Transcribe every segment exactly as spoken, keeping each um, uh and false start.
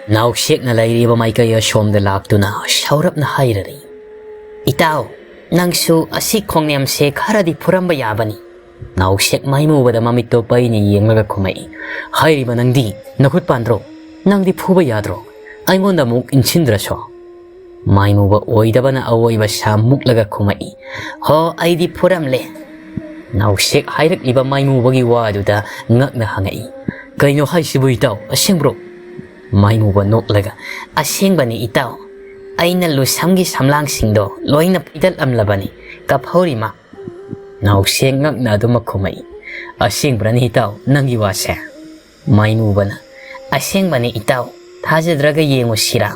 ꯅꯥꯎꯁꯦꯛꯅ ꯂꯩꯔꯤꯕ ꯃꯥꯏꯀꯩ ꯑꯁꯣꯝꯗ ꯂꯥꯛꯇꯨꯅ ꯁꯥꯎꯔꯞꯅ ꯍꯥꯏꯔꯔꯤ, "ꯏꯇꯥꯎ, ꯅꯪꯁꯨ ꯑꯁꯤ ꯈꯣꯡꯅꯦꯝꯁꯦ ꯈꯔꯗꯤ ꯐꯨꯔꯝꯕ ꯌꯥꯕꯅꯤ꯫" ꯅꯥꯎꯁꯦꯛ ꯃꯥꯏꯃꯨꯕꯗ ꯃꯃꯤꯠꯇꯣ ꯄꯩꯅ ꯌꯦꯡꯂꯒ ꯈꯨꯝꯃꯛꯏ, "ꯍꯥꯏꯔꯤꯕ ꯅꯪꯗꯤ ꯅꯈꯨꯠ ꯄꯥꯟꯗ꯭ꯔꯣ? ꯅꯪꯗꯤ ꯐꯨꯕ ꯌꯥꯗ꯭ꯔꯣ? ꯑꯩꯉꯣꯟꯗ ꯑꯃꯨꯛ ꯏꯟꯁꯤꯟꯗ꯭ꯔꯁꯨ?" ꯃꯥꯏꯃꯨꯕ ꯑꯣꯏꯗꯕꯅ ꯑꯋꯣꯏꯕ ꯁꯥ ꯃꯨꯛꯂꯒ ꯈꯨꯝꯃꯛꯏ, "ꯍꯣ, ꯑꯩꯗꯤ ꯐꯨꯔꯝꯂꯦ꯫" ꯅꯥꯎꯁꯦꯛ ꯍꯥꯏꯔꯛꯂꯤꯕ ꯃꯥꯏꯃꯨꯕꯒꯤ ꯋꯥꯗꯨꯗ ꯉꯛꯅ ꯍꯪꯉꯛꯏ, "ꯀꯩꯅꯣ ꯍꯥꯏꯁꯤꯕꯨ ꯏꯇꯥꯎ, ꯑꯁꯦꯡꯕ꯭ꯔꯣ?" ꯃꯥꯏꯃꯨꯕ ꯅꯣꯛꯂꯒ, "ꯑꯁꯦꯡꯕꯅꯤ ꯏꯇꯥꯎ, ꯑꯩꯅ ꯂꯨꯁꯝꯒꯤ ꯁꯝꯂꯥꯡꯁꯤꯡꯗꯣ ꯂꯣꯏꯅ ꯄꯩꯗꯠꯂꯝꯂꯕꯅꯤ ꯀꯐꯧꯔꯤꯃ꯫" ꯅꯥꯎꯁꯦꯛ ꯉꯛꯅ ꯑꯗꯨꯃꯛ ꯈꯨꯝꯃꯛꯏ, "ꯑꯁꯦꯡꯕ꯭ꯔꯅꯤ ꯏꯇꯥꯎ, ꯅꯪꯒꯤ ꯋꯥꯁꯦ?" ꯃꯥꯏꯃꯨꯕꯅ, "ꯑꯁꯦꯡꯕꯅꯤ ꯏꯇꯥꯎ, ꯊꯥꯖꯗ꯭ꯔꯒ ꯌꯦꯡꯉꯨꯁꯤꯔꯥ?"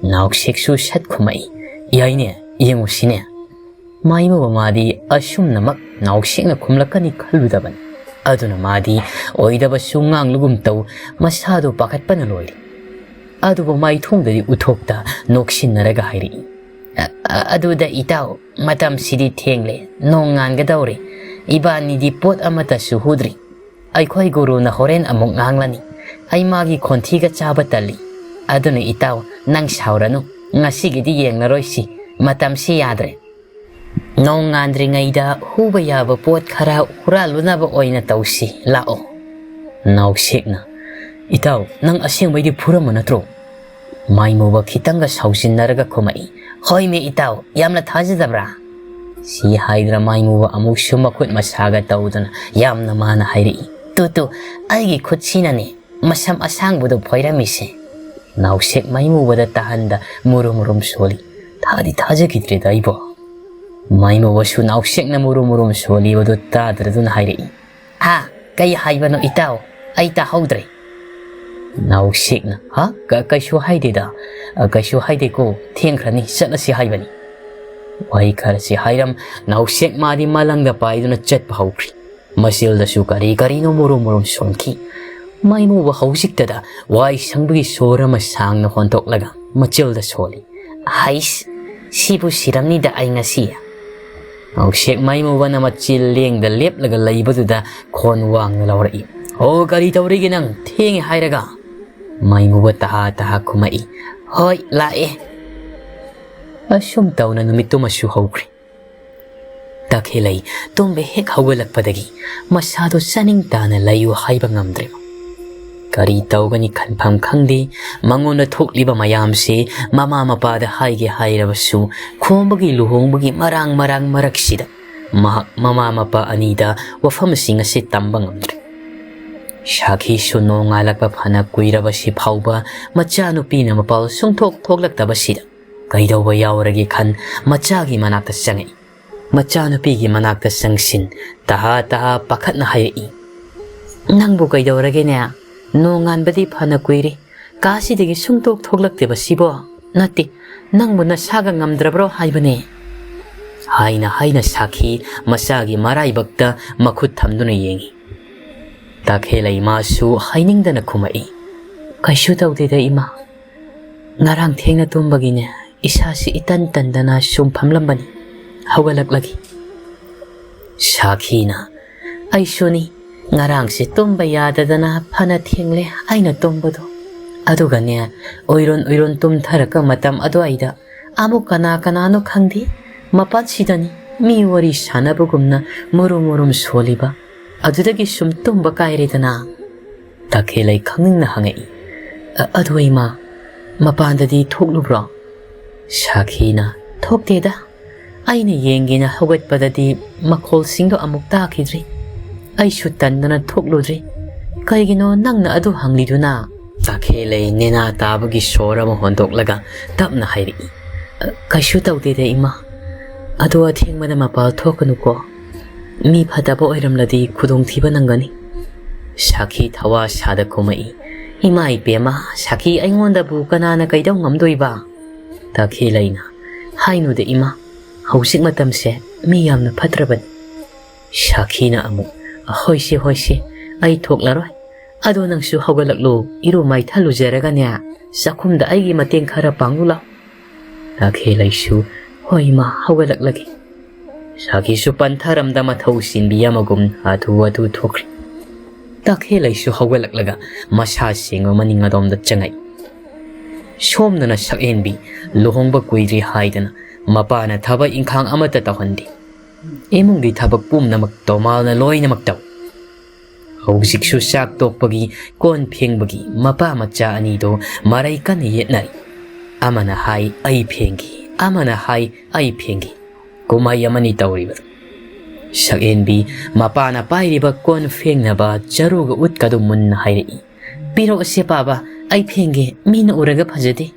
ꯅꯥꯎꯁꯦꯛꯁꯨ ꯁꯠ ꯈꯨꯝꯃꯛꯏ, "ꯌꯥꯏꯅꯦ, ꯌꯦꯡꯉꯨꯁꯤꯅꯦ꯫" ꯃꯥꯏꯃꯨꯕ ꯃꯥꯗꯤ ꯑꯁꯨꯝꯅꯃꯛ ꯅꯥꯎꯁꯦꯛꯅ ꯈꯨꯝꯂꯛꯀꯅꯤ ꯈꯜꯂꯨꯗꯕꯅꯤ꯫ ꯑꯗꯨꯅ ꯃꯥꯗꯤ ꯑꯣꯏꯗꯕꯁꯨ ꯉꯥꯡꯂꯒꯨꯝ ꯇꯧ, ꯃꯁꯥꯗꯨ ꯄꯥꯈꯠꯄꯅ ꯂꯣꯏꯔꯦ꯫ ꯑꯗꯨꯕꯨ ꯃꯥꯏꯊꯣꯡꯗꯗꯤ ꯎꯠꯊꯣꯛꯇ ꯅꯣꯛꯁꯤꯟꯅꯔꯒ ꯍꯥꯏꯔꯛꯏ, "ꯑ-, ꯑ-, ꯑꯗꯨꯗ ꯏꯇꯥꯎ, ꯃꯇꯝꯁꯤꯗꯤ ꯊꯦꯡꯂꯦ, ꯅꯣꯡ ꯉꯥꯟꯒꯗꯧꯔꯦ꯫ ꯏꯕꯥꯅꯤꯗꯤ ꯄꯣꯠ ꯑꯃꯠꯇꯁꯨ ꯍꯨꯗ꯭ꯔꯤ꯫ ꯑꯩꯈꯣꯏ ꯒꯨꯔꯨꯅ ꯍꯣꯔꯦꯟ ꯑꯃꯨꯛ ꯉꯥꯡꯂꯅꯤ꯫ ꯑꯩ ꯃꯥꯒꯤ ꯈꯣꯟꯊꯤꯒ ꯆꯥꯕ ꯇꯜꯂꯤ꯫ ꯑꯗꯨꯅ ꯏꯇꯥꯎ, ꯅꯪ ꯁꯥꯎꯔꯅꯨ, ꯉꯁꯤꯒꯤꯗꯤ ꯌꯦꯡꯂꯔꯣꯏꯁꯤ, ꯃꯇꯝꯁꯤ ꯌꯥꯗ꯭ꯔꯦ꯫ ꯅꯣꯡ ꯉꯥꯟꯗ꯭ꯔꯤꯉꯩꯗ ꯍꯨꯕ ꯌꯥꯕ ꯄꯣꯠ ꯈꯔ ꯍꯨꯔꯥꯜꯂꯨꯅꯕ ꯑꯣꯏꯅ ꯇꯧꯁꯤ, ꯂꯥꯛꯑꯣ꯫" ꯅꯥꯎꯁꯦꯛꯅ, "ꯏꯇꯥꯎ, ꯅꯪ ꯑꯁꯦꯡꯕꯩꯗꯤ ꯐꯨꯔꯝꯕ ꯅꯠꯇ꯭ꯔꯣ?" ꯃꯥꯏꯃꯨꯕ ꯈꯤꯇꯪꯒ ꯁꯥꯎꯖꯤꯟꯅꯔꯒ ꯈꯨꯝꯃꯛꯏ, "ꯍꯣꯏꯃꯦ ꯏꯇꯥꯎ, ꯌꯥꯝꯅ ꯊꯥꯖꯗꯕ꯭ꯔꯥ?" ꯁꯤ ꯍꯥꯏꯗꯅ ꯃꯥꯏꯃꯨꯕ ꯑꯃꯨꯛꯁꯨ ꯃꯈꯨꯠ ꯃꯁꯥꯒ ꯇꯧꯗꯨꯅ ꯌꯥꯝꯅ ꯃꯥꯅ ꯍꯥꯏꯔꯛꯏ, "ꯇꯨ ꯇꯨ, ꯑꯩꯒꯤ ꯈꯨꯠꯁꯤꯅꯅꯦ ꯃꯁꯝ ꯑꯁꯥꯡꯕꯗꯨ ꯐꯣꯏꯔꯝꯃꯤꯁꯦ꯫" ꯅꯥꯎꯁꯦꯛ ꯃꯥꯏꯃꯨꯕꯗ ꯇꯥꯍꯟꯗ ꯃꯨꯔꯨꯝ ꯃꯨꯔꯨꯝ ꯁꯣꯜꯂꯤ, "ꯊꯥꯗꯤ ꯊꯥꯖꯈꯤꯗ꯭ꯔꯦꯗ ꯑꯩꯕꯣ꯫" ꯃꯥꯏꯃꯨꯕꯁꯨ ꯅꯥꯎꯁꯦꯛꯅ ꯃꯨꯔꯨꯝ ꯃꯨꯔꯨꯝ ꯁꯣꯜꯂꯤꯕꯗꯨ ꯇꯥꯗ꯭ꯔꯗꯨꯅ ꯍꯥꯏꯔꯛꯏ, "ꯍꯥ? ꯀꯩ ꯍꯥꯏꯕꯅꯣ ꯏꯇꯥꯎ? ꯑꯩ ꯇꯥꯍꯧꯗ꯭ꯔꯦ꯫" ꯅꯥꯎꯁꯦꯛꯅ, "ꯍꯥ? ꯀ-, ꯀꯩꯁꯨ ꯍꯥꯏꯗꯦꯗ꯫ ꯑ, ꯀꯩꯁꯨ ꯍꯥꯏꯗꯦꯀꯣ, ꯊꯦꯡꯈ꯭ꯔꯅꯤ, ꯆꯠꯂꯁꯤ ꯍꯥꯏꯕꯅꯤ꯫" ꯋꯥꯍꯩ ꯈꯔꯁꯤ ꯍꯥꯏꯔꯝ ꯅꯥꯎꯁꯦꯛ ꯃꯥꯗꯤ ꯃꯂꯪꯗ ꯄꯥꯏꯗꯨꯅ ꯆꯠꯄ ꯍꯧꯈ꯭ꯔꯤ꯫ ꯃꯆꯤꯜꯗꯁꯨ ꯀꯔꯤ ꯀꯔꯤꯅꯣ ꯃꯨꯔꯨꯝ ꯃꯨꯔꯨꯝ ꯁꯣꯟꯈꯤ꯫ ꯃꯥꯏꯃꯨꯕ ꯍꯧꯖꯤꯛꯇꯗ ꯋꯥꯏ ꯁꯪꯕꯒꯤ ꯁꯣꯔ ꯑꯃ ꯁꯥꯡꯅ ꯍꯣꯟꯗꯣꯛꯂꯒ ꯃꯆꯤꯜꯗ ꯁꯣꯜꯂꯤ꯫ "ꯍꯩꯁ, ꯁꯤꯕꯨ ꯁꯤꯔꯝꯅꯤꯗ ꯑꯩ ꯉꯁꯤ꯫" ꯅꯥꯎꯁꯦꯛ ꯃꯥꯏꯃꯨꯕꯅ ꯃꯆꯤꯜ ꯂꯦꯡꯗ ꯂꯦꯞꯂꯒ ꯂꯩꯕꯗꯨꯗ ꯈꯣꯟ ꯋꯥꯡꯅ ꯂꯥꯎꯔꯛꯏ, "ꯑꯣ, ꯀꯔꯤ ꯇꯧꯔꯤꯒꯦ ꯅꯪ? ꯊꯦꯡꯉꯦ ꯍꯥꯏꯔꯒ?" ꯃꯩꯉꯨꯕ ꯇꯍꯥ ꯇꯍꯥ ꯈꯨꯝꯃꯛꯏ, "ꯍꯣꯏ, ꯂꯥꯛꯑꯦ"꯫ ꯑꯁꯨꯝ ꯇꯧꯅ ꯅꯨꯃꯤꯠꯇꯨꯃꯁꯨ ꯍꯧꯈ꯭ꯔꯦ꯫ ꯇꯈꯦꯜꯂꯩ ꯇꯨꯝꯕ ꯍꯦꯛ ꯍꯧꯒꯠꯂꯛꯄꯗꯒꯤ ꯃꯁꯥꯗꯣ ꯆꯥꯅꯤꯡ ꯇꯥꯅ ꯂꯩꯌꯨ ꯍꯥꯏꯕ ꯉꯝꯗ꯭ꯔꯦ꯫ ꯀꯔꯤ ꯇꯧꯒꯅꯤ ꯈꯟꯐꯝ ꯈꯪꯗꯦ꯫ ꯃꯉꯣꯟꯗ ꯊꯣꯛꯂꯤꯕ ꯃꯌꯥꯝꯁꯤ ꯃꯃꯥ ꯃꯄꯥꯗ ꯍꯥꯏꯒꯦ ꯍꯥꯏꯔꯕꯁꯨ ꯈꯣꯝꯕꯒꯤ ꯂꯨꯍꯣꯡꯕꯒꯤ ꯃꯔꯥꯡ ꯃꯔꯥꯡ ꯃꯔꯛꯁꯤꯗ ꯃꯍꯥꯛ ꯃꯃꯥ ꯃꯄꯥ ꯑꯅꯤꯗ ꯋꯥꯐꯝꯁꯤꯡ ꯑꯁꯤ ꯇꯝꯕ ꯉꯝꯗ꯭ꯔꯦ꯫ ꯁꯥꯈꯤꯁꯨ ꯅꯣꯡꯉꯥꯜꯂꯛꯄ ꯐꯅ ꯀꯨꯏꯔꯕꯁꯤ ꯐꯥꯎꯕ ꯃꯆꯥꯅꯨꯄꯤꯅ ꯃꯄꯥꯜ ꯁꯨꯡꯊꯣꯛ ꯊꯣꯛꯂꯛꯇꯕꯁꯤꯗ ꯀꯩꯗꯧꯕ ꯌꯥꯎꯔꯒꯦ ꯈꯟ ꯃꯆꯥꯒꯤ ꯃꯅꯥꯛꯇ ꯆꯪꯉꯛꯏ꯫ ꯃꯆꯥꯅꯨꯄꯤꯒꯤ ꯃꯅꯥꯛꯇ ꯆꯪꯁꯤꯟ ꯇꯍꯥ ꯇꯍꯥ ꯄꯥꯈꯠꯅ ꯍꯥꯏꯔꯛꯏ, "ꯅꯪꯕꯨ ꯀꯩꯗꯧꯔꯒꯦꯅꯦ? ꯅꯣꯡꯉꯥꯟꯕꯗꯤ ꯐꯅ ꯀꯨꯏꯔꯦ, ꯀꯥꯁꯤꯗꯒꯤ ꯁꯨꯡꯊꯣꯛ ꯊꯣꯛꯂꯛꯇꯦꯕ ꯁꯤꯕꯣ? ꯅꯠꯇꯦ, ꯅꯪꯕꯨ ꯅꯁꯥꯒ ꯉꯝꯗ꯭ꯔꯕ꯭ꯔꯣ ꯍꯥꯏꯕꯅꯦ"꯫ ꯍꯥꯏꯅ ꯍꯥꯏꯅ ꯁꯥꯈꯤ ꯃꯆꯥꯒꯤ ꯃꯔꯥꯏꯕꯛꯇ ꯃꯈꯨꯠ ꯊꯝꯗꯨꯅ ꯌꯦꯡꯉꯤ꯫ ꯇꯈꯦꯜꯂꯩ ꯃꯥꯁꯨ ꯍꯥꯏꯅꯤꯡꯗꯅ ꯈꯨꯝꯃꯛꯏ, "ꯀꯩꯁꯨ ꯇꯧꯗꯦꯗ ꯏꯃꯥ, ꯉꯔꯥꯡ ꯊꯦꯡꯅ ꯇꯨꯝꯕꯒꯤꯅꯦ, ꯏꯁꯥꯁꯤ ꯏꯇꯟ ꯇꯟꯗꯅ ꯁꯨꯝ ꯐꯝꯂꯝꯕꯅꯤ, ꯍꯧꯒꯠꯂꯛꯂꯒꯦ"꯫ ꯁꯥꯈꯤꯅ, "ꯑꯩꯁꯨꯅꯤ, ꯉꯔꯥꯡꯁꯦ ꯇꯨꯝꯕ ꯌꯥꯗꯗꯅ ꯐꯅ ꯊꯦꯡꯂꯦ ꯑꯩꯅ ꯇꯨꯝꯕꯗꯣ꯫ ꯑꯗꯨꯒꯅꯦ, ꯎꯏꯔꯣꯟ ꯎꯏꯔꯣꯟ ꯇꯨꯝꯊꯔꯛꯄ ꯃꯇꯝ ꯑꯗꯨꯋꯥꯏꯗ ꯑꯃꯨꯛ ꯀꯅꯥ ꯀꯅꯥꯅꯣ ꯈꯪꯗꯦ, ꯃꯄꯥꯟꯁꯤꯗꯅꯤ ꯃꯤ ꯋꯥꯔꯤ ꯁꯥꯟꯅꯕꯒꯨꯝꯅ ꯃꯨꯔꯨꯝ ꯃꯨꯔꯨꯝ ꯁꯣꯜꯂꯤꯕ꯫ ꯑꯗꯨꯗꯒꯤ ꯁꯨꯝ ꯇꯨꯝꯕ ꯀꯥꯏꯔꯦꯗꯅ"꯫ ꯇꯈꯦꯜꯂꯩ ꯈꯪꯅꯤꯡꯅ ꯍꯪꯉꯛꯏ, "ꯑ-, ꯑꯗꯨ ꯏꯃꯥ, ꯃꯄꯥꯟꯗꯗꯤ ꯊꯣꯛꯂꯨꯕ꯭ꯔꯣ?" ꯁꯥꯈꯤꯅ, "ꯊꯣꯛꯇꯦꯗ, ꯑꯩꯅ ꯌꯦꯡꯒꯦꯅ ꯍꯧꯒꯠꯄꯗꯗꯤ ꯃꯈꯣꯜꯁꯤꯡꯗꯣ ꯑꯃꯨꯛ ꯇꯥꯈꯤꯗ꯭ꯔꯤ꯫ ꯑꯩꯁꯨ ꯇꯟꯗꯅ ꯊꯣꯛꯂꯨꯗ꯭ꯔꯤ꯫ ꯀꯩꯒꯤꯅꯣ ꯅꯪꯅ ꯑꯗꯨ ꯍꯪꯂꯤꯗꯨꯅ?" ꯇꯈꯦꯜꯂꯩ ꯅꯦꯅꯥ ꯇꯥꯕꯒꯤ ꯁꯣꯔ ꯑꯃ ꯍꯣꯟꯗꯣꯛꯂꯒ ꯇꯞꯅ ꯍꯥꯏꯔꯛꯏ, "ꯑ, ꯀꯩꯁꯨ ꯇꯧꯗꯦꯗ ꯏꯃꯥ꯫ ꯑꯗꯣ ꯑꯊꯦꯡꯕꯗ ꯃꯄꯥꯜ ꯊꯣꯛꯀꯅꯨꯀꯣ꯫ ꯃꯤ ꯐꯠꯇꯕ ꯑꯣꯏꯔꯝꯂꯗꯤ ꯈꯨꯗꯣꯡꯊꯤꯕ ꯅꯪꯒꯅꯤ"꯫ ꯁꯥꯈꯤ ꯊꯋꯥ ꯁꯥꯗ ꯈꯨꯝꯃꯛꯏ, "ꯏꯃꯥ ꯏꯕꯦꯝꯃ, ꯁꯥꯈꯤ ꯑꯩꯉꯣꯟꯗꯕꯨ ꯀꯅꯥꯅ ꯀꯩꯗꯧ ꯉꯝꯗꯣꯏꯕ?" ꯇꯈꯦꯜꯂꯩꯅ, "ꯍꯥꯏꯅꯨꯗ ꯏꯃꯥ, ꯍꯧꯖꯤꯛ ꯃꯇꯝꯁꯦ ꯃꯤ ꯌꯥꯝꯅ ꯐꯠꯇ꯭ꯔꯕꯅꯤ"꯫ ꯁꯥꯈꯤꯅ ꯑꯃꯨꯛ, "ꯍꯣꯏꯁꯦ, ꯍꯣꯏꯁꯦ, ꯑꯩ ꯊꯣꯛꯂꯔꯣꯏ꯫ ꯑꯗꯣ ꯅꯪꯁꯨ ꯍꯧꯒꯠꯂꯛꯂꯣ, ꯏꯔꯨ ꯃꯥꯏꯊ ꯂꯨꯖꯔꯒꯅꯦ, ꯆꯥꯛꯈꯨꯝꯗ ꯑꯩꯒꯤ ꯃꯇꯦꯡ ꯈꯔ ꯄꯥꯡꯉꯨ ꯂꯥꯎ"꯫ ꯇꯈꯦꯜꯂꯩꯁꯨ, "ꯍꯣꯏ ꯏꯃꯥ, ꯍꯧꯒꯠꯂꯛꯂꯒꯦ"꯫ ꯁꯥꯈꯤꯁꯨ ꯄꯟꯊꯔꯝꯗ ꯃꯊꯧ ꯆꯤꯟꯕꯤ ꯑꯃꯒꯨꯝ ꯍꯥꯊꯨ ꯍꯥꯊꯨ ꯊꯣꯛꯈ꯭ꯔꯦ꯫ ꯇꯈꯦꯜꯂꯩꯁꯨ ꯍꯧꯒꯠꯂꯛꯂꯒ ꯃꯁꯥ ꯁꯦꯡꯕ ꯃꯅꯤꯡ ꯑꯗꯣꯝꯗ ꯆꯪꯉꯛꯏ꯫ ꯁꯣꯝꯗꯅ ꯁꯛꯍꯦꯟꯕꯤ ꯂꯨꯍꯣꯡꯕ ꯀꯨꯏꯗ꯭ꯔꯤ ꯍꯥꯏꯗꯅ ꯃꯄꯥꯅ ꯊꯕꯛ ꯏꯪꯈꯥꯡ ꯑꯃꯠꯇ ꯇꯧꯍꯟꯗꯦ꯫ ꯏꯃꯨꯡꯒꯤ ꯊꯕꯛ ꯄꯨꯝꯅꯃꯛ ꯇꯣꯃꯥꯜꯅ ꯂꯣꯏꯅꯃꯛ ꯇꯧ꯫ ꯍꯧꯖꯤꯛꯁꯨ ꯆꯥꯛ ꯇꯣꯛꯄꯒꯤ, ꯀꯣꯟ ꯐꯦꯡꯕꯒꯤ ꯃꯄꯥ ꯃꯆꯥ ꯑꯅꯤꯗꯣ ꯃꯔꯩ ꯀꯟꯅ ꯌꯦꯠꯅꯔꯤ꯫ ꯑꯃꯅ ꯍꯥꯏ, "ꯑꯩ ꯐꯦꯡꯒꯦ"꯫ ꯑꯃꯅ ꯍꯥꯏ, "ꯑꯩ ꯐꯦꯡꯒꯦ"꯫ ꯀꯨꯝꯍꯩ ꯑꯃꯅꯤ ꯇꯧꯔꯤꯕ꯫ ꯁꯛꯍꯦꯟꯕꯤ ꯃꯄꯥꯅ ꯄꯥꯏꯔꯤꯕ ꯀꯣꯟ ꯐꯦꯡꯅꯕ ꯆꯔꯨꯒ ꯎꯠꯀꯗꯨ ꯃꯨꯟꯅ ꯍꯥꯏꯔꯛꯏ, "ꯄꯤꯔꯛꯑꯣꯁꯦ ꯄꯥꯕ, ꯑꯩ ꯐꯦꯡꯒꯦ, ꯃꯤꯅ ꯎꯔꯒ ꯐꯖꯗꯦ"꯫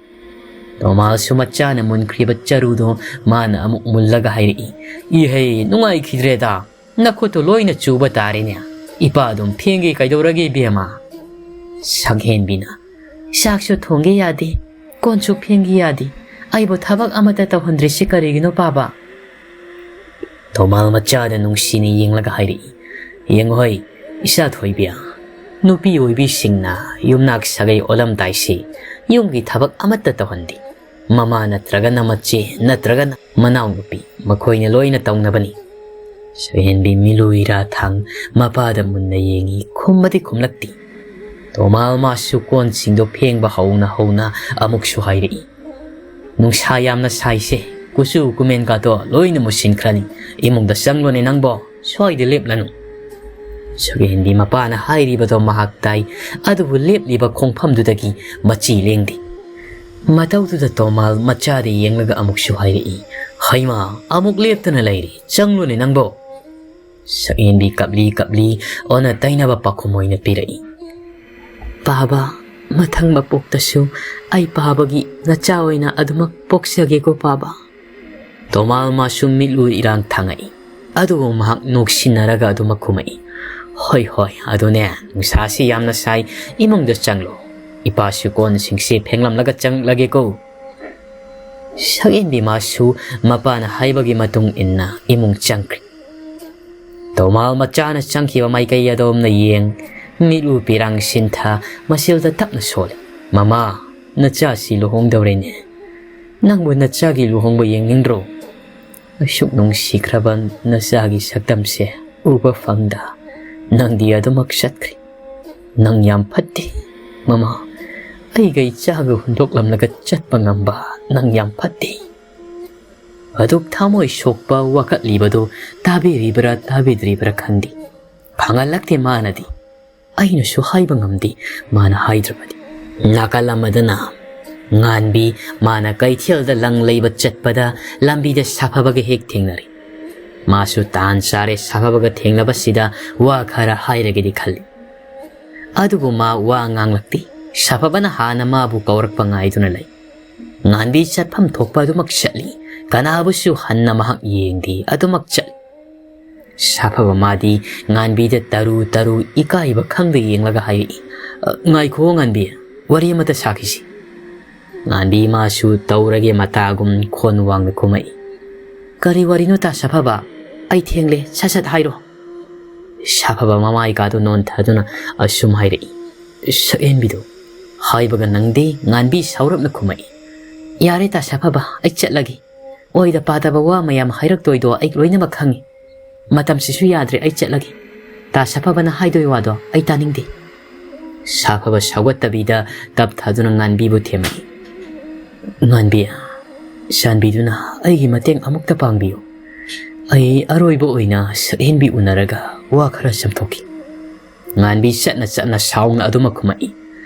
ꯇꯣꯃꯥꯜꯁꯨ ꯃꯆꯥꯅ ꯃꯨꯟꯈ꯭ꯔꯤꯕ ꯆꯔꯨꯗꯣ ꯃꯥꯅ ꯑꯃꯨꯛ ꯃꯨꯜꯂꯒ ꯍꯥꯏꯔꯛꯏ, "ꯏꯍꯩ, ꯅꯨꯡꯉꯥꯏꯈꯤꯗ꯭ꯔꯦꯗ, ꯅꯈꯨꯠꯇꯣ ꯂꯣꯏꯅ ꯆꯨꯕ ꯇꯥꯔꯦꯅꯦ꯫ ꯏꯄꯥ ꯑꯗꯨꯝ ꯐꯦꯡꯒꯦ ꯀꯩꯗꯧꯔꯒꯦ ꯏꯕꯦꯝꯃ?" ꯁꯛꯍꯦꯟꯕꯤꯅ, "ꯆꯥꯛꯁꯨ ꯊꯣꯡꯒꯦ ꯌꯥꯗꯦ, ꯀꯣꯟꯁꯨ ꯐꯦꯡꯒꯦ ꯌꯥꯗꯦ, ꯑꯩꯕꯨ ꯊꯕꯛ ꯑꯃꯠꯇ ꯇꯧꯍꯟꯗ꯭ꯔꯤꯁꯤ ꯀꯔꯤꯒꯤꯅꯣ ꯄꯥꯕ?" ꯇꯣꯃꯥꯜ ꯃꯆꯥꯗ ꯅꯨꯡꯁꯤꯅ ꯌꯦꯡꯂꯒ ꯍꯥꯏꯔꯛꯏ, "ꯌꯦꯡꯉꯨꯍꯩ, ꯏꯆꯥ ꯊꯣꯏꯕꯤ, ꯅꯨꯄꯤ ꯑꯣꯏꯕꯤꯁꯤꯡꯅ ꯌꯨꯝꯅꯥꯛ ꯁꯥꯒꯩ ꯑꯣꯜꯂꯝꯗꯥꯏꯁꯤ ꯌꯨꯝꯒꯤ ꯊꯕꯛ ꯑꯃꯠꯇ ꯇꯧꯍꯟꯗꯦ꯫ ꯃꯃꯥ ꯅꯠꯇ꯭ꯔꯒꯅ ꯃꯆꯦ ꯅꯠꯇ꯭ꯔꯒꯅ ꯃꯅꯥꯎꯅꯨꯄꯤ ꯃꯈꯣꯏꯅ ꯂꯣꯏꯅ ꯇꯧꯅꯕꯅꯤ"꯫ ꯁꯛꯍꯦꯟꯕꯤ ꯃꯤꯂꯨꯏꯔꯥ ꯊꯥꯡ ꯃꯄꯥꯗ ꯃꯨꯟꯅ ꯌꯦꯡꯉꯤ, ꯈꯨꯝꯕꯗꯤ ꯈꯨꯝꯂꯛꯇꯦ꯫ ꯇꯣꯃꯥꯜ ꯃꯥꯁꯨ ꯀꯣꯟꯁꯤꯡꯗꯣ ꯐꯦꯡꯕ ꯍꯧꯅ ꯍꯧꯅ ꯑꯃꯨꯛꯁꯨ ꯍꯥꯏꯔꯛꯏ, "ꯅꯨꯡꯁꯥ ꯌꯥꯝꯅ ꯁꯥꯏꯁꯦ, ꯀꯨꯆꯨ ꯀꯨꯃꯦꯟꯒꯗꯣ ꯂꯣꯏꯅ ꯃꯨꯁꯤꯟꯈ꯭ꯔꯅꯤ꯫ ꯏꯃꯨꯡꯗ ꯆꯪꯂꯣꯅꯦ ꯅꯪꯕꯣ, ꯁ꯭ꯋꯥꯏꯗ ꯂꯦꯞꯂꯅꯨ"꯫ ꯁꯛꯍꯦꯟꯕꯤ ꯃꯄꯥꯅ ꯍꯥꯏꯔꯤꯕꯗꯣ ꯃꯍꯥꯛ ꯇꯥꯏ, ꯑꯗꯨꯕꯨ ꯂꯦꯞꯂꯤꯕ ꯈꯣꯡꯐꯝꯗꯨꯗꯒꯤ ꯃꯆꯤ ꯂꯦꯡꯗꯦ꯫ ꯃꯇꯧꯗꯨꯗ ꯇꯣꯃꯥꯜ ꯃꯆꯥꯗ ꯌꯦꯡꯂꯒ ꯑꯃꯨꯛꯁꯨ ꯍꯥꯏꯔꯛꯏ, "ꯍꯩꯃꯥ, ꯑꯃꯨꯛ ꯂꯦꯞꯇꯅ ꯂꯩꯔꯦ, ꯆꯪꯂꯣꯅꯦ ꯅꯪꯕꯣ"꯫ ꯁꯛꯍꯦꯟꯕꯤ ꯀꯞꯂꯤ ꯀꯞꯂꯤ ꯑꯣꯟꯅ ꯇꯩꯅꯕ ꯄꯥꯎꯈꯨꯝ ꯑꯣꯏꯅ ꯄꯤꯔꯛꯏ, "ꯄꯥꯕ, ꯃꯊꯪ ꯃꯄꯣꯛꯇꯁꯨ ꯑꯩ ꯄꯥꯕꯒꯤ ꯅꯆꯥ ꯑꯣꯏꯅ ꯑꯗꯨꯃꯛ ꯄꯣꯛꯆꯒꯦꯀꯣ ꯄꯥꯕ"꯫ ꯇꯣꯃꯥꯜ ꯃꯥꯁꯨ ꯃꯤꯠꯂꯨ ꯏꯔꯥꯡ ꯊꯥꯡꯉꯛꯏ, ꯑꯗꯨꯕꯨ ꯃꯍꯥꯛ ꯅꯣꯛꯁꯤꯟꯅꯔꯒ ꯑꯗꯨꯃꯛ ꯈꯨꯝꯃꯛꯏ, "ꯍꯣꯏ ꯍꯣꯏ, ꯑꯗꯨꯅꯦ, ꯅꯨꯡꯁꯥꯁꯤ ꯌꯥꯝꯅ ꯁꯥꯏ, ꯏꯃꯨꯡꯗ ꯆꯪꯂꯣ꯫ ꯏꯄꯥꯁꯨ ꯀꯣꯟꯁꯤꯡꯁꯦ ꯐꯦꯡꯂꯝꯂꯒ ꯆꯪꯂꯒꯦꯀꯣ"꯫ ꯁꯛꯍꯦꯟꯕꯤ ꯃꯥꯁꯨ ꯃꯄꯥꯅ ꯍꯥꯏꯕꯒꯤ ꯃꯇꯨꯡ ꯏꯟꯅ ꯏꯃꯨꯡ ꯆꯪꯈ꯭ꯔꯦ꯫ ꯇꯣꯃꯥꯜ ꯃꯆꯥꯅ ꯆꯪꯈꯤꯕ ꯃꯥꯏꯀꯩ ꯑꯗꯣꯝꯅ ꯌꯦꯡ, ꯃꯤꯠꯂꯨ ꯄꯤꯔꯥꯡ ꯁꯤꯟꯊ, ꯃꯆꯤꯜꯗ ꯇꯞꯅ ꯁꯣꯜꯂꯤ, "ꯃꯃꯥ, ꯅꯆꯥꯁꯤ ꯂꯨꯍꯣꯡꯗꯧꯔꯦꯅꯦ꯫ ꯅꯪꯕꯨ ꯅꯆꯥꯒꯤ ꯂꯨꯍꯣꯡꯕ ꯌꯦꯡꯅꯤꯡꯗ꯭ꯔꯣ? ꯑꯁꯨꯛ ꯅꯨꯡꯁꯤꯈ꯭ꯔꯕ ꯅꯆꯥꯒꯤ ꯁꯛꯇꯝꯁꯦ ꯎꯕ ꯐꯪꯗ ꯅꯪꯗꯤ ꯑꯗꯨꯃꯛ ꯆꯠꯈ꯭ꯔꯦ"꯫ "ꯅꯪ ꯌꯥꯝ ꯐꯠꯇꯦ, ꯃꯃꯥ꯫ ꯑꯩꯒ ꯏꯆꯥꯒ ꯍꯨꯟꯗꯣꯛꯂꯝꯂꯒ ꯆꯠꯄ ꯉꯝꯕ ꯅꯪ ꯌꯥꯝ ꯐꯠꯇꯦ꯫" ꯑꯗꯨꯛ ꯊꯃꯣꯏ ꯁꯣꯛꯄ ꯋꯥꯀꯠꯂꯤꯕꯗꯨ ꯇꯥꯕꯤꯔꯤꯕ꯭ꯔꯥ ꯇꯥꯕꯤꯗ꯭ꯔꯤꯕ꯭ꯔꯥ ꯈꯪꯗꯦ꯫ ꯐꯪꯍꯜꯂꯛꯇꯦ ꯃꯥꯅꯗꯤ꯫ ꯑꯩꯅꯁꯨ ꯍꯥꯏꯕ ꯉꯝꯗꯦ ꯃꯥꯅ ꯍꯥꯏꯗ꯭ꯔꯕꯗꯤ꯫ ꯅꯥꯀꯜ ꯑꯃꯗꯅ ꯉꯥꯟꯕꯤ ꯃꯥꯅ ꯀꯩꯊꯦꯜꯗ ꯂꯪ ꯂꯩꯕ ꯆꯠꯄꯗ ꯂꯝꯕꯤꯗ ꯁꯥꯐꯕꯒ ꯍꯦꯛ ꯊꯦꯡꯅꯔꯦ꯫ ꯃꯥꯁꯨ ꯇꯥꯟ ꯆꯥꯔꯦ ꯁꯥꯐꯕꯒ ꯊꯦꯡꯅꯕꯁꯤꯗ ꯋꯥ ꯈꯔ ꯍꯥꯏꯔꯒꯦꯗꯤ ꯈꯜꯂꯤ꯫ ꯑꯗꯨꯕꯨ ꯃꯥ ꯋꯥ ꯉꯥꯡꯂꯛꯇꯦ꯫ ꯁꯥꯐꯕꯅ ꯍꯥꯟꯅ ꯃꯥꯕꯨ ꯀꯧꯔꯛꯄ ꯉꯥꯏꯗꯨꯅ ꯂꯩ꯫ ꯉꯥꯟꯕꯤ ꯆꯠꯐꯝ ꯊꯣꯛꯄ ꯑꯗꯨꯃꯛ ꯆꯠꯂꯤ꯫ ꯀꯅꯥꯕꯨꯁꯨ ꯍꯟꯅ ꯃꯍꯥꯛ ꯌꯦꯡꯗꯦ, ꯑꯗꯨꯃꯛ ꯆꯠꯂꯤ꯫ ꯁꯥꯐꯕ ꯃꯥꯗꯤ ꯉꯥꯟꯕꯤꯗ ꯇꯔꯨ ꯇꯔꯨ ꯏꯀꯥꯏꯕ ꯈꯪꯗ ꯌꯦꯡꯂꯒ ꯍꯥꯏꯔꯛꯏ, "ꯑ, ꯉꯥꯏꯈꯣ ꯉꯥꯟꯕꯤ, ꯋꯥꯔꯤ ꯑꯃꯇ ꯁꯥꯈꯤꯁꯤ꯫" ꯉꯥꯟꯕꯤ ꯃꯥꯁꯨ ꯇꯧꯔꯒꯦ ꯃꯇꯥꯒꯨꯝ ꯈꯣꯟ ꯋꯥꯡꯅ ꯈꯨꯝꯃꯛꯏ, "ꯀꯔꯤ ꯋꯥꯔꯤꯅꯣ ꯇꯥ ꯁꯥꯐꯕ? ꯑꯩ ꯊꯦꯡꯂꯦ, ꯁꯠ ꯁꯠ ꯍꯥꯏꯔꯣ꯫" ꯁꯥꯐꯕ ꯃꯃꯥꯏꯀꯥꯗꯨ ꯅꯣꯟꯊꯗꯨꯅ ꯑꯁꯨꯝ ꯍꯥꯏꯔꯛꯏ, "ꯁꯛꯍꯦꯟꯕꯤꯗꯣ ꯍꯥꯏꯕꯒ ꯅꯪꯗꯦ꯫" ꯉꯥꯟꯕꯤ ꯁꯥꯎꯔꯞꯅ ꯈꯨꯝꯃꯛꯏ, "ꯌꯥꯔꯦ ꯇꯥ ꯁꯥꯐꯕ, ꯑꯩ ꯆꯠꯂꯒꯦ꯫ ꯑꯣꯏꯗ ꯄꯥꯗꯕ ꯋꯥ ꯃꯌꯥꯝ ꯍꯥꯏꯔꯛꯇꯣꯏꯗꯣ ꯑꯩ ꯂꯣꯏꯅꯃꯛ ꯈꯪꯉꯤ꯫ ꯃꯇꯝꯁꯤꯁꯨ ꯌꯥꯗ꯭ꯔꯦ, ꯑꯩ ꯆꯠꯂꯒꯦ꯫ ꯇꯥ ꯁꯥꯐꯕꯅ ꯍꯥꯏꯗꯣꯏ ꯋꯥꯗꯣ ꯑꯩ ꯇꯥꯅꯤꯡꯗꯦ꯫" ꯁꯥꯐꯕ ꯁꯧꯒꯠꯇꯕꯤꯗ ꯇꯞ ꯊꯥꯗꯨꯅ ꯉꯥꯟꯕꯤꯕꯨ ꯊꯦꯝꯃꯛꯏ, "ꯉꯥꯟꯕꯤ, ꯆꯥꯟꯕꯤꯗꯨꯅ ꯑꯩꯒꯤ ꯃꯇꯦꯡ ꯑꯃꯨꯛꯇ ꯄꯥꯡꯕꯤꯌꯨ꯫ ꯑꯩ ꯑꯔꯣꯏꯕ ꯑꯣꯏꯅ ꯁꯛꯍꯦꯟꯕꯤ ꯎꯅꯔꯒ ꯋꯥ ꯈꯔ ꯆꯝꯊꯣꯛꯈꯤ꯫" ꯉꯥꯟꯕꯤ ꯆꯠꯅ ꯆꯠꯅ ꯁꯥꯎꯅ ꯑꯗꯨꯃꯛ ꯈꯨꯝꯃꯛꯏ,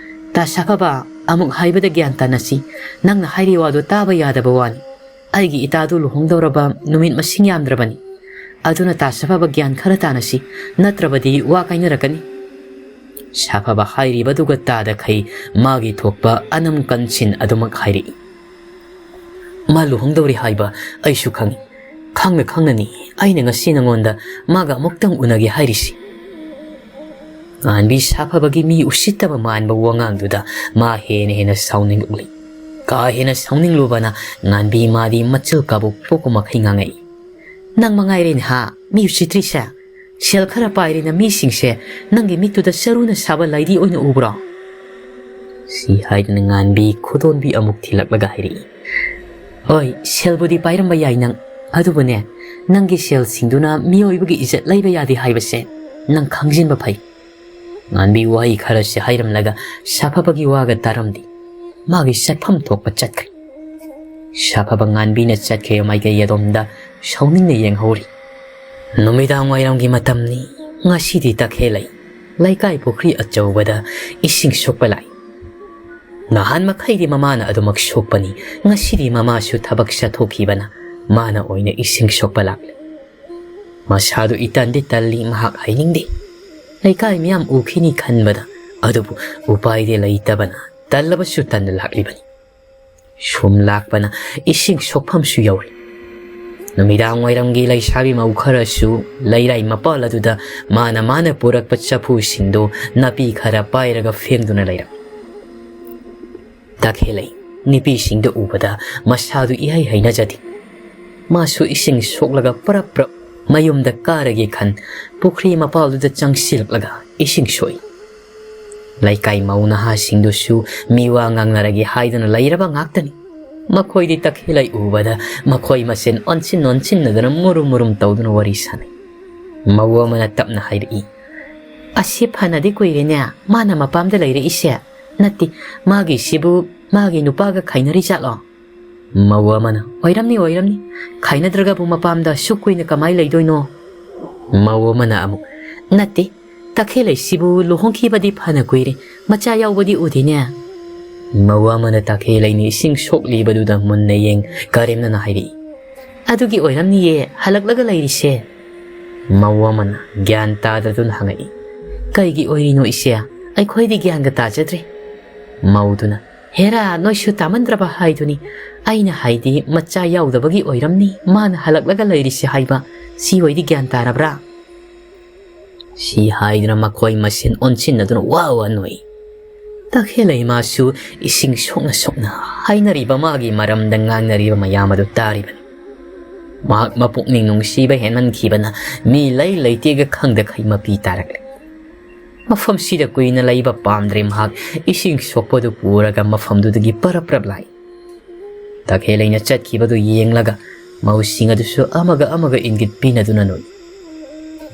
"ꯇꯥ ꯁꯥꯐꯕ, ꯑꯃꯨꯛ ꯍꯥꯏꯕꯗ ꯒ꯭ꯌꯥꯟ ꯇꯥꯅꯁꯤ꯫ ꯅꯪꯅ ꯍꯥꯏꯔꯤ ꯋꯥꯗꯣ ꯇꯥꯕ ꯌꯥꯗꯕ ꯋꯥꯅꯤ꯫ ꯑꯩꯒꯤ ꯏꯇꯥꯗꯨ ꯂꯨꯍꯣꯡꯗꯧꯔꯕ ꯅꯨꯃꯤꯠ ꯃꯁꯤꯡ ꯌꯥꯝꯗ꯭ꯔꯕꯅꯤ꯫ ꯑꯗꯨꯅ ꯇꯥ ꯁꯥꯐꯕ ꯒ꯭ꯌꯥꯟ ꯈꯔ ꯇꯥꯅꯁꯤ, ꯅꯠꯇ꯭ꯔꯕꯗꯤ ꯋꯥ ꯀꯥꯏꯅꯔꯛꯀꯅꯤ꯫" ꯁꯥꯐꯕ ꯍꯥꯏꯔꯤꯕꯗꯨꯒ ꯇꯥꯗꯈꯩ ꯃꯥꯒꯤ ꯊꯣꯛꯄ ꯑꯅꯝ ꯀꯟꯁꯤꯟ ꯑꯗꯨꯃꯛ ꯍꯥꯏꯔꯛꯏ, "ꯃꯥ ꯂꯨꯍꯣꯡꯗꯧꯔꯤ ꯍꯥꯏꯕ ꯑꯩꯁꯨ ꯈꯪꯏ꯫ ꯈꯪꯅ ꯈꯪꯅꯅꯤ ꯑꯩꯅ ꯉꯁꯤ ꯅꯉꯣꯟꯗ ꯃꯥꯒ ꯑꯃꯨꯛꯇꯪ ꯎꯅꯒꯦ ꯍꯥꯏꯔꯤꯁꯤ꯫" ꯉꯥꯟꯕꯤ ꯁꯥꯐꯕꯒꯤ ꯃꯤ ꯎꯁꯤꯠꯇꯕ ꯃꯥꯟꯕ ꯋꯥꯉꯥꯡꯗꯨꯗ ꯃꯥ ꯍꯦꯟꯅ ꯍꯦꯟꯅ ꯁꯥꯎꯅꯤꯡꯂꯛꯂꯤ꯫ ꯀꯥ ꯍꯦꯟꯅ ꯁꯥꯎꯅꯤꯡꯂꯨꯕꯅ ꯉꯥꯟꯕꯤ ꯃꯥꯗꯤ ꯃꯆꯤꯜ ꯀꯥꯕꯨ ꯄꯣꯛꯄ ꯃꯈꯩ ꯉꯥꯡꯉꯛꯏ, "ꯅꯪ ꯃꯉꯥꯏꯔꯦꯅꯦ ꯍꯥ ꯃꯤ ꯎꯁꯤꯠꯇ꯭ꯔꯤꯁꯦ? ꯁꯦꯜ ꯈꯔ ꯄꯥꯏꯔꯦꯅ ꯃꯤꯁꯤꯡꯁꯦ ꯅꯪꯒꯤ ꯃꯤꯠꯇꯨꯗ ꯆꯔꯨꯅ ꯁꯥꯕ ꯂꯥꯏꯗꯤ ꯑꯣꯏꯅ ꯎꯕ꯭ꯔꯣ?" ꯁꯤ ꯍꯥꯏꯗꯨꯅ ꯉꯥꯟꯕꯤ ꯈꯨꯗꯣꯟꯕꯤ ꯑꯃꯨꯛ ꯊꯤꯜꯂꯛꯂꯒ ꯍꯥꯏꯔꯛꯏ, "ꯍꯣꯏ, ꯁꯦꯜꯕꯨꯗꯤ ꯄꯥꯏꯔꯝꯕ ꯌꯥꯏ ꯅꯪ, ꯑꯗꯨꯕꯨꯅꯦ, ꯅꯪꯒꯤ ꯁꯦꯜꯁꯤꯡꯗꯨꯅ ꯃꯤꯑꯣꯏꯕꯒꯤ ꯏꯖꯠ ꯂꯩꯕ ꯌꯥꯗꯦ ꯍꯥꯏꯕꯁꯦ ꯅꯪ ꯈꯪꯖꯤꯟꯕ ꯐꯩ꯫ ꯉꯥꯟꯕꯤ ꯋꯥꯍꯩ ꯈꯔꯁꯤ ꯍꯥꯏꯔꯝꯂꯒ ꯁꯥꯐꯕꯒꯤ ꯋꯥꯒ ꯇꯥꯔꯝꯗꯦ꯫ ꯃꯥꯒꯤ ꯆꯠꯐꯝ ꯊꯣꯛꯄ ꯆꯠꯈ꯭ꯔꯦ꯫ ꯁꯥꯐꯕ ꯉꯥꯟꯕꯤꯅ ꯆꯠꯈ꯭ꯔꯤꯕ ꯃꯥꯏꯀꯩ ꯑꯗꯣꯝꯗ ꯁꯥꯎꯅꯤꯡꯅ ꯌꯦꯡꯍꯧꯔꯤ꯫ ꯅꯨꯃꯤꯗꯥꯡ ꯋꯥꯏꯔꯝꯒꯤ ꯃꯇꯝꯅꯤ꯫ ꯉꯁꯤꯗꯤ ꯇꯈꯦꯜꯂꯩ ꯂꯩꯀꯥꯏ ꯄꯨꯈ꯭ꯔꯤ ꯑꯆꯧꯕꯗ ꯏꯁꯤꯡ ꯁꯣꯛꯄ ꯂꯥꯛꯏ꯫ ꯅꯍꯥꯟ ꯃꯈꯩꯗꯤ ꯃꯃꯥꯅ ꯑꯗꯨꯃꯛ ꯁꯣꯛꯄꯅꯤ꯫ ꯉꯁꯤꯗꯤ ꯃꯃꯥꯁꯨ ꯊꯕꯛ ꯆꯠꯊꯣꯛꯈꯤꯕꯅ ꯃꯥꯅ ꯑꯣꯏꯅ ꯏꯁꯤꯡ ꯁꯣꯛꯄ ꯂꯥꯛꯂꯦ꯫ ꯃꯁꯥꯗꯨ ꯏꯇꯟꯗꯤ ꯇꯜꯂꯤ, ꯃꯍꯥꯛ ꯍꯥꯏꯅꯤꯡꯗꯦ꯫ ꯂꯩꯀꯥꯏ ꯃꯤꯌꯥꯝ ꯎꯈꯤꯅꯤ ꯈꯟꯕꯗ, ꯑꯗꯨꯕꯨ ꯎꯄꯥꯏꯗꯤ ꯂꯩꯇꯕꯅ ꯇꯜꯂꯕꯁꯨ ꯇꯟꯅ ꯂꯥꯛꯂꯤꯕꯅꯤ꯫ ꯁꯨꯝ ꯂꯥꯛꯄꯅ ꯏꯁꯤꯡ ꯁꯣꯛꯐꯝꯁꯨ ꯌꯧꯔꯦ꯫ ꯅꯨꯃꯤꯗꯥꯡ ꯋꯥꯏꯔꯝꯒꯤ ꯂꯩꯁꯥꯕꯤ ꯃꯧ ꯈꯔꯁꯨ ꯂꯩꯔꯥꯏ ꯃꯄꯥꯜ ꯑꯗꯨꯗ ꯃꯥꯅ ꯃꯥꯅ ꯄꯨꯔꯛꯄ ꯆꯐꯨꯁꯤꯡꯗꯨ ꯅꯥꯄꯤ ꯈꯔ ꯄꯥꯏꯔꯒ ꯐꯦꯡꯗꯨꯅ ꯂꯩꯔꯝꯃꯤ꯫ ꯇꯈꯦꯜꯂꯩ ꯅꯨꯄꯤꯁꯤꯡꯗꯨ ꯎꯕꯗ ꯃꯁꯥꯗꯨ ꯏꯍꯩ ꯍꯩꯅꯖꯗꯦ꯫ ꯃꯥꯁꯨ ꯏꯁꯤꯡ ꯁꯣꯛꯂꯒ ꯄꯔꯞ ꯄꯔꯞ ꯃꯌꯨꯝꯗ ꯀꯥꯔꯒꯦ ꯈꯟ ꯄꯨꯈ꯭ꯔꯤ ꯃꯄꯥꯜꯗꯨꯗ ꯆꯪꯁꯤꯜꯂꯛꯂꯒ ꯏꯁꯤꯡ ꯁꯣꯛꯏ꯫ ꯂꯩꯀꯥꯏ ꯃꯧ ꯅꯍꯥꯁꯤꯡꯗꯨꯁꯨ ꯃꯤꯋꯥ ꯉꯥꯡꯅꯔꯒꯦ ꯍꯥꯏꯗꯨꯅ ꯂꯩꯔꯕ ꯉꯥꯛꯇꯅꯤ꯫ ꯃꯈꯣꯏꯗꯤ ꯇꯈꯦꯜꯂꯩ ꯎꯕꯗ ꯃꯈꯣꯏ ꯃꯁꯦꯟ ꯑꯣꯟꯁꯤꯟ ꯑꯣꯟꯁꯤꯟꯅꯗꯨꯅ ꯃꯨꯔꯨꯝ ꯃꯨꯔꯨꯝ ꯇꯧꯗꯨꯅ ꯋꯥꯔꯤ ꯁꯥꯟꯅꯩ꯫ ꯃꯧ ꯑꯃꯅ ꯇꯞꯅ ꯍꯥꯏꯔꯛꯏ, "ꯑꯁꯤ ꯐꯅꯗꯤ ꯀꯨꯏꯔꯦꯅꯦ ꯃꯥꯅ ꯃꯄꯥꯝꯗ ꯂꯩꯔꯛꯏꯁꯦ꯫ ꯅꯠꯇꯦ, ꯃꯥꯒꯤꯁꯤꯕꯨ ꯃꯥꯒꯤ ꯅꯨꯄꯥꯒ ꯈꯥꯏꯅꯔꯤ ꯖꯥꯠꯂꯣ?" ꯃꯧ ꯑꯃꯅ, "ꯑꯣꯏꯔꯝꯅꯤ, ꯑꯣꯏꯔꯝꯅꯤ꯫ ꯈꯥꯏꯅꯗ꯭ꯔꯒꯕꯨ ꯃꯄꯥꯝꯗ ꯑꯁꯨꯛ ꯀꯨꯏꯅ ꯀꯃꯥꯏ ꯂꯩꯗꯣꯏꯅꯣ?" ꯃꯧ ꯑꯃꯅ ꯑꯃꯨꯛ, "ꯅꯠꯇꯦ, ꯇꯈꯦꯜꯂꯩꯁꯤꯕꯨ ꯂꯨꯍꯣꯡꯈꯤꯕꯗꯤ ꯐꯅ ꯀꯨꯏꯔꯦ, ꯃꯆꯥ ꯌꯥꯎꯕꯗꯤ ꯎꯗꯦꯅꯦ?" ꯃꯧ ꯑꯃꯅ ꯇꯈꯦꯜꯂꯩꯅ ꯏꯁꯤꯡ ꯁꯣꯛꯂꯤꯕꯗꯨꯗ ꯃꯨꯟꯅ ꯌꯦꯡ ꯀꯔꯦꯝꯅꯅ ꯍꯥꯏꯔꯛꯏ, "ꯑꯗꯨꯒꯤ ꯑꯣꯏꯔꯝꯅꯤꯌꯦ, ꯍꯜꯂꯛꯂꯒ ꯂꯩꯔꯤꯁꯦ꯫" ꯃꯧ ꯑꯃꯅ ꯒ꯭ꯌꯥꯟ ꯇꯥꯗꯗꯨꯅ ꯍꯪꯉꯛꯏ, "ꯀꯩꯒꯤ ꯑꯣꯏꯔꯤꯅꯣ ꯏꯆꯦ? ꯑꯩꯈꯣꯏꯗꯤ ꯒ꯭ꯌꯥꯟꯒ ꯇꯥꯖꯗ꯭ꯔꯦ꯫" ꯃꯧꯗꯨꯅ, "ꯍꯦꯔꯥ, ꯅꯣꯏꯁꯨ ꯇꯥꯃꯟꯗ꯭ꯔꯕ ꯍꯥꯏꯗꯨꯅꯤ꯫ ꯑꯩꯅ ꯍꯥꯏꯗꯤ ꯃꯆꯥ ꯌꯥꯎꯗꯕꯒꯤ ꯑꯣꯏꯔꯝꯅꯤ ꯃꯥꯅ ꯍꯜꯂꯛꯂꯒ ꯂꯩꯔꯤꯁꯦ ꯍꯥꯏꯕ꯫ ꯁꯤ ꯑꯣꯏꯗꯤ ꯒ꯭ꯌꯥꯟ ꯇꯥꯔꯕ꯭ꯔꯥ?" ꯁꯤ ꯍꯥꯏꯗꯨꯅ ꯃꯈꯣꯏ ꯃꯁꯦꯟ ꯑꯣꯟꯁꯤꯟꯅꯗꯨꯅ ꯋꯥ ꯋꯥ ꯅꯣꯛꯏ꯫ ꯇꯈꯦꯜꯂꯩ ꯃꯥꯁꯨ ꯏꯁꯤꯡ ꯁꯣꯛꯅ ꯁꯣꯛꯅ ꯍꯥꯏꯅꯔꯤꯕ ꯃꯥꯒꯤ ꯃꯔꯝꯗ ꯉꯥꯡꯅꯔꯤꯕ ꯃꯌꯥꯝ ꯑꯗꯨ ꯇꯥꯔꯤꯕꯅꯤ꯫ ꯃꯍꯥꯛ ꯃꯄꯨꯛꯅꯤꯡ ꯅꯨꯡꯁꯤꯕ ꯍꯦꯟꯃꯟꯈꯤꯕꯅ ꯃꯤ ꯂꯩ ꯂꯩꯇꯦꯒ ꯈꯪꯗꯈꯩ ꯃꯄꯤ ꯇꯥꯔꯛꯂꯦ꯫ ꯃꯐꯝꯁꯤꯗ ꯀꯨꯏꯅ ꯂꯩꯕ ꯄꯥꯝꯗ꯭ꯔꯦ ꯃꯍꯥꯛ꯫ ꯏꯁꯤꯡ ꯁꯣꯛꯄꯗꯨ ꯎꯔꯒ ꯃꯐꯝꯗꯨꯗꯒꯤ ꯄꯔꯞ ꯄꯔꯞ ꯂꯥꯛꯏ꯫ ꯇꯈꯦꯜꯂꯩꯅ ꯆꯠꯈꯤꯕꯗꯨ ꯌꯦꯡꯂꯒ ꯃꯧꯁꯤꯡ ꯑꯗꯨꯁꯨ ꯑꯃꯒ ꯑꯃꯒ ꯏꯪꯒꯤꯠ ꯄꯤꯅꯗꯨꯅ ꯅꯣꯛꯏ꯫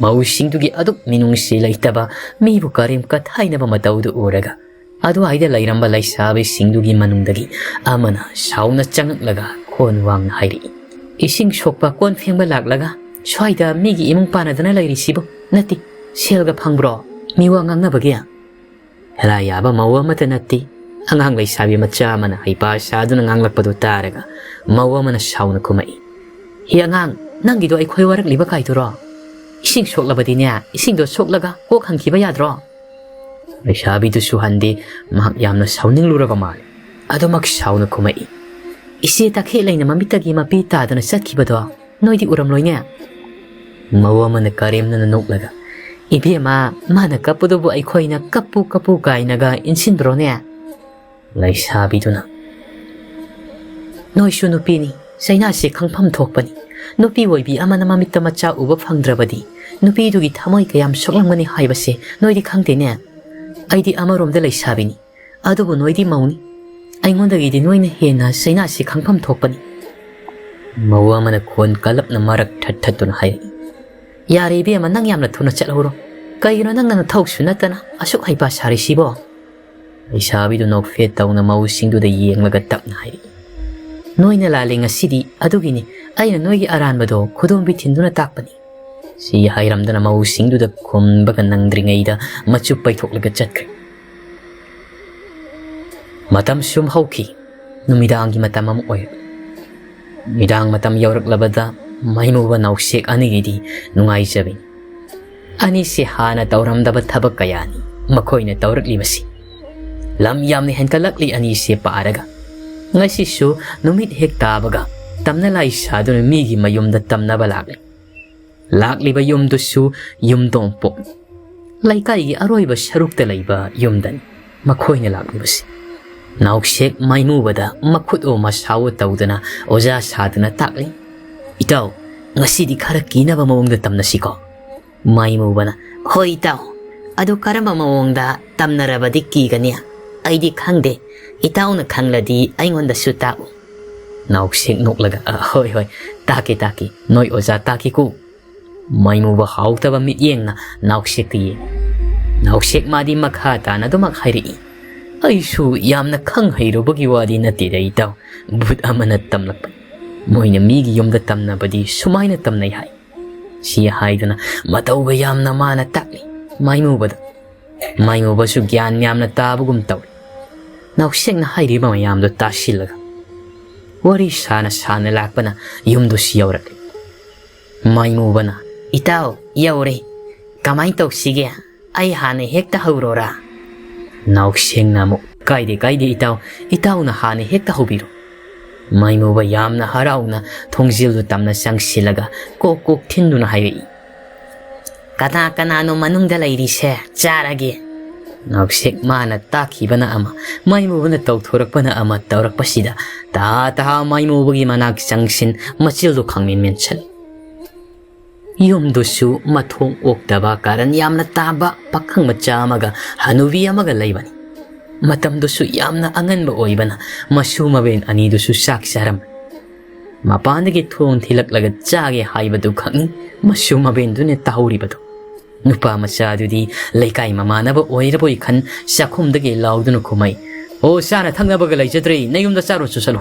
ꯃꯧꯁꯤꯡꯗꯨꯒꯤ ꯑꯗꯨꯛ ꯃꯤꯅꯨꯡꯁꯤ ꯂꯩꯇꯕ, ꯃꯤꯕꯨ ꯀꯔꯦꯝ ꯀꯊꯥꯏꯅꯕ ꯃꯇꯧꯗꯨ ꯎꯔꯒ, ꯑꯗꯨꯋꯥꯏꯗ ꯂꯩꯔꯝꯕ ꯂꯩꯁꯥꯕꯤꯁꯤꯡꯗꯨꯒꯤ ꯃꯅꯨꯡꯗꯒꯤ ꯑꯃꯅ ꯁꯥꯎꯅ ꯆꯪꯉꯛꯂꯒ ꯈꯣꯟ ꯋꯥꯡꯅ ꯍꯥꯏꯔꯛꯏ, "ꯏꯁꯤꯡ ꯁꯣꯛꯄ ꯀꯣꯟ ꯐꯦꯡꯕ ꯂꯥꯛꯂꯒ ꯁ꯭ꯋꯥꯏꯗ ꯃꯤꯒꯤ ꯏꯃꯨꯡ ꯄꯥꯟꯅꯗꯅ ꯂꯩꯔꯤꯁꯤꯕꯨ? ꯅꯠꯇꯦ, ꯁꯦꯜꯒ ꯐꯪꯕ꯭ꯔꯣ? ꯃꯤꯋꯥ ꯉꯥꯡꯅꯕꯒꯤ?" ꯍꯦꯔꯥ ꯌꯥꯕ ꯃꯧ ꯑꯃꯠꯇ ꯅꯠꯇꯦ꯫ ꯑꯉꯥꯡ ꯂꯩꯁꯥꯕꯤ ꯃꯆꯥ ꯑꯃꯅ ꯍꯩꯄꯥ ꯁꯥꯗꯨꯅ ꯉꯥꯡꯂꯛꯄꯗꯨ ꯇꯥꯔꯒ ꯃꯧ ꯑꯃꯅ ꯁꯥꯎꯅ ꯈꯨꯝꯃꯛꯏ, "ꯍꯤ ꯑꯉꯥꯡ, ꯅꯪꯒꯤꯗꯣ ꯑꯩꯈꯣꯏ ꯋꯥꯔꯛꯂꯤꯕ ꯀꯥꯏꯗꯨꯔꯣ? ꯏꯁꯤꯡ ꯁꯣꯛꯂꯕꯗꯤꯅꯦ, ꯏꯁꯤꯡꯗꯣ ꯁꯣꯛꯂꯒ ꯀꯣꯛ ꯍꯪꯈꯤꯕ ꯌꯥꯗ꯭ꯔꯣ?" ꯂꯩꯁꯥꯕꯤꯗꯨꯁꯨ ꯍꯟꯗꯦ, ꯃꯍꯥꯛ ꯌꯥꯝꯅ ꯁꯥꯎꯅꯤꯡꯂꯨꯔꯕ ꯃꯥꯜꯂꯦ꯫ ꯑꯗꯨꯃꯛ ꯁꯥꯎꯅ ꯈꯨꯝꯃꯛꯏ, "ꯏꯆꯦ ꯇꯈꯦꯜ ꯂꯩꯅ ꯃꯃꯤꯠꯇꯒꯤ ꯃꯄꯤ ꯇꯥꯗꯅ ꯆꯠꯈꯤꯕꯗꯣ ꯅꯣꯏꯗꯤ ꯎꯔꯝꯂꯣꯏꯅꯦ?" ꯃꯧ ꯑꯃꯅ ꯀꯔꯦꯝꯅꯅ ꯅꯣꯛꯂꯒ, "ꯏꯕꯦꯝꯃ, ꯃꯥꯅ ꯀꯞꯄꯗꯨꯕꯨ ꯑꯩꯈꯣꯏꯅ ꯀꯞꯄꯨ ꯀꯞꯄꯨ ꯀꯥꯏꯅꯒ ꯏꯟꯁꯤꯟꯕ꯭ꯔꯣꯅꯦ?" ꯂꯩꯁꯥꯕꯤꯗꯨꯅ, "ꯅꯣꯏꯁꯨ ꯅꯨꯄꯤꯅꯤ, ꯆꯩꯅꯥꯁꯤ ꯈꯪꯐꯝ ꯊꯣꯛꯄꯅꯤ꯫ ꯅꯨꯄꯤ ꯑꯣꯏꯕꯤ ꯑꯃꯅ ꯃꯃꯤꯠꯇ ꯃꯆꯥ ꯎꯕ ꯐꯪꯗ꯭ꯔꯕꯗꯤ ꯅꯨꯄꯤꯗꯨꯒꯤ ꯊꯃꯣꯏ ꯀꯌꯥꯝ ꯁꯣꯛꯂꯝꯒꯅꯤ ꯍꯥꯏꯕꯁꯦ ꯅꯣꯏꯗꯤ ꯈꯪꯗꯦꯅꯦ꯫ ꯑꯩꯗꯤ ꯑꯃꯔꯣꯝꯗ ꯂꯩꯁꯥꯕꯤꯅꯤ, ꯑꯗꯨꯕꯨ ꯅꯣꯏꯗꯤ ꯃꯧꯅꯤ꯫ ꯑꯩꯉꯣꯟꯗꯒꯤꯗꯤ ꯅꯣꯏꯅ ꯍꯦꯟꯅ ꯆꯩꯅꯥꯁꯤ ꯈꯪꯐꯝ ꯊꯣꯛꯄꯅꯤ꯫" ꯃꯧ ꯑꯃꯅ ꯈꯣꯟ ꯀꯜꯂꯞꯅ ꯃꯔꯛ ꯊꯠ ꯊꯠꯇꯨꯅ ꯍꯥꯏꯔꯛꯏ, "ꯌꯥꯔꯦ ꯏꯕꯦꯝꯃ, ꯅꯪ ꯌꯥꯝꯅ ꯊꯨꯅ ꯆꯠꯍꯧꯔꯣ꯫ ꯀꯩꯒꯤꯅꯣ ꯅꯪꯅ ꯅꯊꯧꯁꯨ ꯅꯠꯇꯅ ꯑꯁꯨꯛ ꯍꯩꯄꯥ ꯁꯥꯔꯤꯁꯤꯕꯣ?" ꯂꯩꯁꯥꯕꯤꯗꯨ ꯅꯣꯛꯐꯦꯠ ꯇꯧꯅ ꯃꯧꯁꯤꯡꯗꯨꯗ ꯌꯦꯡꯂꯒ ꯇꯞꯅ ꯍꯥꯏꯔꯛꯏ, "ꯅꯣꯏꯅ ꯂꯥꯜꯂꯦ ꯉꯁꯤꯗꯤ, ꯑꯗꯨꯒꯤꯅꯤ ꯑꯩꯅ ꯅꯣꯏꯒꯤ ꯑꯔꯥꯟꯕꯗꯣ ꯈꯨꯗꯣꯝꯕꯤ ꯊꯤꯟꯗꯨꯅ ꯇꯥꯛꯄꯅꯤ꯫" ꯁꯤ ꯍꯥꯏꯔꯝꯗꯅ ꯃꯧꯁꯤꯡꯗꯨꯗ ꯈꯨꯝꯕꯒ ꯅꯪꯗ꯭ꯔꯤꯉꯩꯗ ꯃꯆꯨ ꯄꯩꯊꯣꯛꯂꯒ ꯆꯠꯈ꯭ꯔꯦ꯫ ꯃꯇꯝ ꯁꯨꯝ ꯍꯧꯈꯤ꯫ ꯅꯨꯃꯤꯗꯥꯡꯒꯤ ꯃꯇꯝ ꯑꯃ ꯑꯣꯏꯔꯛꯂꯦ꯫ ꯅꯨꯃꯤꯗꯥꯡ ꯃꯇꯝ ꯌꯧꯔꯛꯂꯕꯗ ꯃꯩꯃꯨꯕ ꯅꯥꯎꯁꯦꯛ ꯑꯅꯤꯒꯤꯗꯤ ꯅꯨꯡꯉꯥꯏꯖꯕꯤꯅꯤ꯫ ꯑꯅꯤꯁꯦ ꯍꯥꯟꯅ ꯇꯧꯔꯝꯗꯕ ꯊꯕꯛ ꯀꯌꯥꯅꯤ ꯃꯈꯣꯏꯅ ꯇꯧꯔꯛꯂꯤꯕꯁꯤ꯫ ꯂꯝ ꯌꯥꯝꯅ ꯍꯦꯟꯒꯠꯂꯛꯂꯤ ꯑꯅꯤꯁꯦ ꯄꯥꯔꯒ꯫ ꯉꯁꯤꯁꯨ ꯅꯨꯃꯤꯠ ꯍꯦꯛ ꯇꯥꯕꯒ ꯇꯝꯅ ꯂꯥꯏ ꯁꯥꯗꯨꯅ ꯃꯤꯒꯤ ꯃꯌꯨꯝꯗ ꯇꯝꯅꯕ ꯂꯥꯛꯂꯤ꯫ ꯂꯥꯛꯂꯤꯕ ꯌꯨꯝꯗꯨꯁꯨ ꯌꯨꯝꯗꯣꯡꯄꯣꯛꯅꯤ꯫ ꯂꯩꯀꯥꯏꯒꯤ ꯑꯔꯣꯏꯕ ꯁꯔꯨꯛꯇ ꯂꯩꯕ ꯌꯨꯝꯗꯅꯤ ꯃꯈꯣꯏꯅ ꯂꯥꯛꯂꯤꯕꯁꯤ꯫ ꯅꯥꯎꯁꯦꯛ ꯃꯩꯃꯨꯕꯗ ꯃꯈꯨꯠ ꯑꯣ ꯃꯁꯥꯋꯣ ꯇꯧꯗꯨꯅ ꯑꯣꯖꯥ ꯁꯥꯗꯨꯅ ꯇꯥꯛꯂꯤ꯫ "ꯏꯇꯥꯎ, ꯉꯁꯤꯗꯤ ꯈꯔ ꯀꯤꯅꯕ ꯃꯑꯣꯡꯗ ꯇꯝꯅꯁꯤꯀꯣ?" ꯃꯩꯃꯨꯕꯅ, "ꯍꯣꯏ ꯏꯇꯥꯎ, ꯑꯗꯨ ꯀꯔꯝꯕ ꯃꯑꯣꯡꯗ ꯇꯝꯅꯔꯕꯗꯤ ꯀꯤꯒꯅꯤ? ꯑꯩꯗꯤ ꯈꯪꯗꯦ꯫ ꯏꯇꯥꯎꯅ ꯈꯪꯂꯗꯤ ꯑꯩꯉꯣꯟꯗꯁꯨ ꯇꯥꯛꯎ꯫" ꯅꯥꯎꯁꯦꯛ ꯅꯣꯛꯂꯒ, "ꯑ, ꯍꯣꯏ, ꯍꯣꯏ, ꯇꯥꯛꯀꯦ, ꯇꯥꯛꯀꯦ, ꯅꯣꯏ ꯑꯣꯖꯥ ꯇꯥꯛꯀꯦꯀꯣ꯫" ꯃꯩꯃꯨꯕ ꯍꯥꯎꯇꯕ ꯃꯤꯠꯌꯦꯡꯅ ꯅꯥꯎꯁꯦꯛꯇ ꯌꯦꯡꯉꯤ꯫ ꯅꯥꯎꯁꯦꯛ ꯃꯥꯗꯤ ꯃꯈꯥ ꯇꯥꯅ ꯑꯗꯨꯃꯛ ꯍꯥꯏꯔꯛꯏ, "ꯑꯩꯁꯨ ꯌꯥꯝꯅ ꯈꯪ ꯍꯩꯔꯨꯕꯒꯤ ꯋꯥꯗꯤ ꯅꯠꯇꯦꯗ ꯏꯇꯥꯎ, ꯚꯨꯠ ꯑꯃꯅ ꯇꯝꯂꯛꯄꯅꯤ꯫ ꯃꯣꯏꯅ ꯃꯤꯒꯤ ꯌꯨꯝꯗ ꯇꯝꯅꯕꯗꯤ ꯁꯨꯃꯥꯏꯅ ꯇꯝꯅꯩ ꯍꯥꯏ"꯫ ꯁꯤ ꯍꯥꯏꯗꯨꯅ ꯃꯇꯧꯒ ꯌꯥꯝꯅ ꯃꯥꯅ ꯇꯥꯛꯂꯤ ꯃꯩꯃꯨꯕꯗ꯫ ꯃꯩꯃꯨꯕꯁꯨ ꯒ꯭ꯌꯥꯟ ꯌꯥꯝꯅ ꯇꯥꯕꯒꯨꯝ ꯇꯧꯏ꯫ ꯅꯥꯎꯁꯦꯛꯅ ꯍꯥꯏꯔꯤꯕ ꯃꯌꯥꯝꯗꯣ ꯇꯥꯁꯤꯜꯂꯒ ꯋꯥꯔꯤ ꯁꯥꯅ ꯁꯥꯅ ꯂꯥꯛꯄꯅ ꯌꯨꯝꯗꯨꯁꯨ ꯌꯧꯔꯛꯂꯤ꯫ ꯃꯩꯃꯨꯕꯅ, "ꯏꯇꯥꯎ, ꯌꯧꯔꯦ꯫ ꯀꯃꯥꯏ ꯇꯧꯁꯤꯒꯦ? ꯑꯩ ꯍꯥꯟꯅ ꯍꯦꯛꯇ ꯍꯧꯔꯣꯔꯥ?" ꯅꯥꯎꯁꯦꯛꯅ ꯑꯃꯨꯛ, "ꯀꯥꯏꯗꯦ, ꯀꯥꯏꯗꯦ ꯏꯇꯥꯎ, ꯏꯇꯥꯎꯅ ꯍꯥꯟꯅ ꯍꯦꯛꯇ ꯍꯧꯕꯤꯔꯣ"꯫ ꯃꯩꯃꯨꯕ ꯌꯥꯝꯅ ꯍꯔꯥꯎꯅ ꯊꯣꯡꯖꯤꯜꯗꯨ ꯇꯝꯅ ꯆꯪꯁꯤꯜꯂꯒ ꯀꯣꯛ ꯀꯣꯛ ꯊꯤꯟꯗꯨꯅ ꯍꯥꯏꯔꯛꯏ, "ꯀꯅꯥ ꯀꯅꯥꯅꯣ ꯃꯅꯨꯡꯗ ꯂꯩꯔꯤꯁꯦ? ꯆꯥꯔꯒꯦ"꯫ ꯅꯥꯎꯁꯦꯛ ꯃꯥꯅ ꯇꯥꯛꯈꯤꯕꯅ ꯑꯃ, ꯃꯩꯃꯨꯕꯅ ꯇꯧꯊꯣꯔꯛꯄꯅ ꯑꯃ ꯇꯧꯔꯛꯄꯁꯤꯗ ꯇꯍꯥ ꯇꯍꯥ ꯃꯩꯃꯨꯕꯒꯤ ꯃꯅꯥꯛ ꯆꯪꯁꯤꯟ ꯃꯆꯤꯜꯗꯨ ꯈꯪꯃꯦꯟ ꯃꯦꯟꯁꯤꯜꯂꯤ꯫ ꯌꯨꯝꯗꯨꯁꯨ ꯃꯊꯣꯡ ꯑꯣꯛꯇꯕ, ꯀꯥꯔꯟ ꯌꯥꯝꯅ ꯇꯥꯕ ꯄꯥꯈꯪ ꯃꯆꯥ ꯑꯃꯒ ꯍꯅꯨꯕꯤ ꯑꯃꯒ ꯂꯩꯕꯅꯤ꯫ ꯃꯇꯝꯗꯨꯁꯨ ꯌꯥꯝꯅ ꯑꯉꯟꯕ ꯑꯣꯏꯕꯅ ꯃꯁꯨ ꯃꯕꯦꯟ ꯑꯅꯤꯗꯨꯁꯨ ꯆꯥꯛ ꯆꯥꯔꯝꯕꯅꯤ꯫ ꯃꯄꯥꯟꯗꯒꯤ ꯊꯣꯡ ꯊꯤꯜꯂꯛꯂꯒ ꯆꯥꯒꯦ ꯍꯥꯏꯕꯗꯨ ꯈꯛꯅꯤ ꯃꯁꯨ ꯃꯕꯦꯟꯗꯨꯅ ꯇꯥꯍꯧꯔꯤꯕꯗꯨ꯫ ꯅꯨꯄꯥ ꯃꯆꯥꯗꯨꯗꯤ ꯂꯩꯀꯥꯏ ꯃꯃꯥꯟꯅꯕ ꯑꯣꯏꯔꯕꯣꯏ ꯈꯟ ꯆꯥꯛꯈꯨꯝꯗꯒꯤ ꯂꯥꯎꯗꯨꯅ ꯈꯨꯝꯃꯛꯏ, "ꯑꯣ, ꯆꯥꯅ ꯊꯛꯅꯕꯒ ꯂꯩꯖꯗ꯭ꯔꯦ, ꯅꯌꯨꯝꯗ ꯆꯥꯔꯨꯆꯣ ꯆꯠꯂꯨ꯫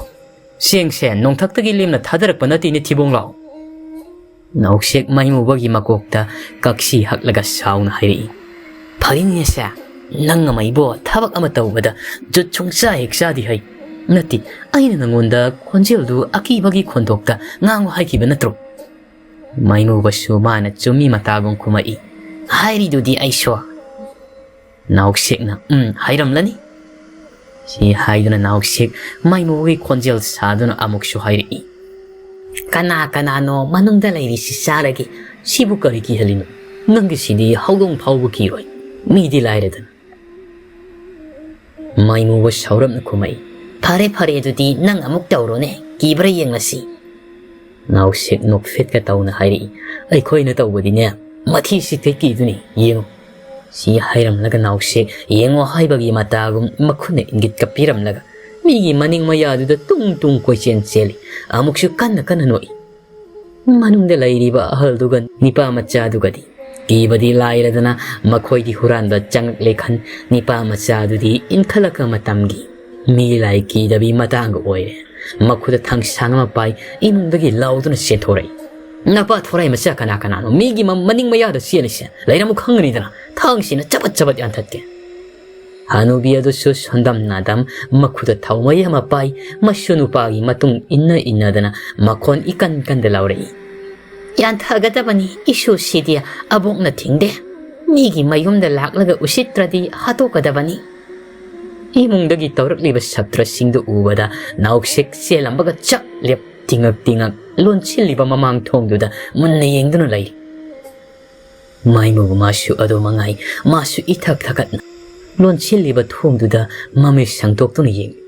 ꯆꯦꯡꯁꯦ ꯅꯣꯡꯊꯛꯇꯒꯤ ꯂꯦꯝꯅ ꯊꯥꯗꯔꯛꯄ ꯅꯠꯇꯦꯅꯦ, ꯊꯤꯕꯣꯡ ꯂꯥꯎ"꯫ ꯅꯥꯎꯁꯦꯛ ꯃꯩꯃꯨꯕꯒꯤ ꯃꯀꯣꯛꯇ ꯀꯛꯁꯤ ꯍꯛꯂꯒ ꯁꯥꯎꯅ ꯍꯥꯏꯔꯛꯏ, "ꯐꯔꯤꯅꯦꯁꯦ, ꯅꯪ ꯑꯃ ꯏꯕꯣ ꯊꯕꯛ ꯑꯃ ꯇꯧꯕꯗ ꯖꯨꯠ ꯁꯨꯡꯆꯥ ꯍꯦꯛ ꯆꯥꯗꯦ ꯍꯩ꯫ ꯅꯠꯇꯦ, ꯑꯩꯅ ꯅꯪꯉꯣꯟꯗ ꯈꯣꯟꯖꯦꯜꯗꯨ ꯑꯀꯤꯕꯒꯤ ꯈꯣꯟꯊꯣꯛꯇ ꯉꯥꯡꯉꯨ ꯍꯥꯏꯈꯤꯕ ꯅꯠꯇ꯭ꯔꯣ?" ꯃꯩꯃꯨꯕꯁꯨ ꯃꯥꯅ ꯆꯨꯝꯃꯤ ꯃꯇꯥꯒꯨꯝ ꯈꯨꯝꯃꯛꯏ, "ꯍꯥꯏꯔꯤꯗꯨꯗꯤ ꯑꯩꯁꯨ"꯫ ꯅꯥꯎꯁꯦꯛꯅ, "ꯎꯝ, ꯍꯥꯏꯔꯝꯂꯅꯤ"꯫ ꯁꯤ ꯍꯥꯏꯗꯨꯅ ꯅꯥꯎꯁꯦꯛ ꯃꯩꯃꯨꯕꯒꯤ ꯈꯣꯟꯖꯦꯜ ꯁꯥꯗꯨꯅ ꯑꯃꯨꯛꯁꯨ ꯍꯥꯏꯔꯛꯏ, "ꯀꯅꯥ ꯀꯅꯥꯅꯣ ꯃꯅꯨꯡꯗ ꯂꯩꯔꯤꯁꯤ ꯆꯥꯔꯒꯦ? ꯁꯤꯕꯨ ꯀꯔꯤ ꯀꯤꯍꯜꯂꯤꯅꯣ? ꯅꯪꯒꯤꯁꯤꯗꯤ ꯍꯧꯗꯣꯡ ꯐꯥꯎꯕ ꯀꯤꯔꯣꯏ, ꯃꯤꯗꯤ ꯂꯥꯏꯔꯗꯅ"꯫ ꯃꯩꯃꯨꯕ ꯁꯥꯎꯔꯞꯅ ꯈꯨꯝꯃꯛꯏ, "ꯐꯔꯦ ꯐꯔꯦ, ꯑꯗꯨꯗꯤ ꯅꯪ ꯑꯃꯨꯛ ꯇꯧꯔꯣꯅꯦ, ꯀꯤꯕ꯭ꯔꯥ ꯌꯦꯡꯂꯁꯤ"꯫ ꯅꯥꯎꯁꯦꯛ ꯅꯣꯛꯐꯦꯠꯀ ꯇꯧꯅ ꯍꯥꯏꯔꯛꯏ, "ꯑꯩꯈꯣꯏꯅ ꯇꯧꯕꯗꯤꯅꯦ, ꯃꯊꯤ ꯁꯤꯠꯈꯩ ꯀꯤꯗꯨꯅꯤ, ꯌꯦꯡꯉꯨ"꯫ ꯁꯤ ꯍꯥꯏꯔꯝꯂꯒ ꯅꯥꯎꯁꯦꯛ "ꯌꯦꯡꯉꯣ" ꯍꯥꯏꯕꯒꯤ ꯃꯇꯥꯒꯨꯝ ꯃꯈꯨꯠꯅ ꯏꯪꯒꯤꯠꯀ ꯄꯤꯔꯝꯂꯒ ꯃꯤꯒꯤ ꯃꯅꯤꯡ ꯃꯌꯥꯗꯨꯗ ꯇꯨꯡ ꯇꯨꯡ ꯀꯣꯏꯆꯦꯟ ꯆꯦꯜꯂꯤ꯫ ꯑꯃꯨꯛꯁꯨ ꯀꯟꯅ ꯀꯟꯅ ꯅꯣꯛꯏ꯫ ꯃꯅꯨꯡꯗ ꯂꯩꯔꯤꯕ ꯑꯍꯜꯗꯨꯒ ꯅꯤꯄꯥ ꯃꯆꯥꯗꯨꯒꯗꯤ ꯀꯤꯕꯗꯤ ꯂꯥꯏꯔꯗꯅ ꯃꯈꯣꯏꯗꯤ ꯍꯨꯔꯥꯟꯕ ꯆꯪꯂꯛꯂꯦ ꯈꯟ ꯅꯤꯄꯥ ꯃꯆꯥꯗꯨꯗꯤ ꯏꯟꯈꯠꯂꯛꯄ ꯃꯇꯝꯒꯤ ꯃꯤ ꯂꯥꯏ ꯀꯤꯗꯕꯤ ꯃꯇꯥꯡꯒ ꯑꯣꯏꯔꯦ꯫ ꯃꯈꯨꯠꯇ ꯊꯥꯡꯁꯥꯡ ꯑꯃ ꯄꯥꯏ ꯏꯃꯨꯡꯗꯒꯤ ꯂꯥꯎꯗꯨꯅ ꯆꯦꯟꯊꯣꯔꯛꯏ꯫ "ꯅꯄꯥ ꯊꯣꯔꯥꯏ ꯃꯆꯥ ꯀꯅꯥ ꯀꯅꯥꯅꯣ? ꯃꯤꯒꯤ ꯃ-, ꯃꯅꯤꯡ ꯃꯌꯥꯗ ꯆꯦꯜꯂꯤꯁꯦ? ꯂꯩꯔꯝꯃꯨ ꯈꯪꯒꯅꯤꯗꯅ ꯊꯥꯡꯁꯤꯅ ꯆꯕꯠ ꯆꯕꯠ ꯌꯥꯟꯊꯠꯀꯦ!" ꯍꯅꯨꯕꯤ ꯑꯗꯨꯁꯨ ꯁꯣꯟꯗꯝ ꯅꯥꯗꯝ ꯃꯈꯨꯠꯇ ꯊꯧꯃꯩ ꯑꯃ ꯄꯥꯏ, ꯃꯁꯨ ꯅꯨꯄꯥꯒꯤ ꯃꯇꯨꯡ ꯏꯟꯅ ꯏꯟꯅꯗꯅ ꯃꯈꯣꯟ ꯏꯀꯟ ꯀꯟꯗ ꯂꯥꯎꯔꯛꯏ꯫ "ꯌꯥꯟꯊꯒꯗꯕꯅꯤ, ꯏꯁꯨꯁꯤꯗꯤ ꯑꯕꯣꯛꯅ ꯊꯤꯡꯗꯦ꯫ ꯃꯤꯒꯤ ꯃꯌꯨꯝꯗ ꯂꯥꯛꯂꯒ ꯎꯁꯤꯠꯇ꯭ꯔꯗꯤ ꯍꯥꯠꯇꯣꯛꯀꯗꯕꯅꯤ꯫" ꯏꯃꯨꯡꯗꯒꯤ ꯇꯧꯔꯛꯂꯤꯕ ꯁꯥꯇ꯭ꯔꯁꯤꯡꯗꯨ ꯎꯕꯗ ꯅꯥꯎꯁꯦꯛ ꯆꯦꯜꯂꯝꯕꯒ ꯆꯞ ꯂꯦꯞ ꯇꯤꯡꯉꯛ ꯇꯤꯡꯉꯛ ꯂꯣꯟꯁꯤꯜꯂꯤꯕ ꯃꯃꯥꯡ ꯊꯣꯡꯗꯨꯗ ꯃꯨꯟꯅ ꯌꯦꯡꯗꯨꯅ ꯂꯩ꯫ ꯃꯥꯏꯃꯨꯕ ꯃꯥꯁꯨ ꯑꯗꯨ ꯃꯉꯥꯏ, ꯃꯥꯁꯨ ꯏꯊꯛ ꯊꯛꯀꯠꯅ ꯂꯣꯟꯁꯤꯜꯂꯤꯕ ꯊꯣꯡꯗꯨꯗ ꯃꯃꯤꯠ ꯁꯪꯗꯣꯛꯇꯨꯅ ꯌꯦꯡꯂꯤ꯫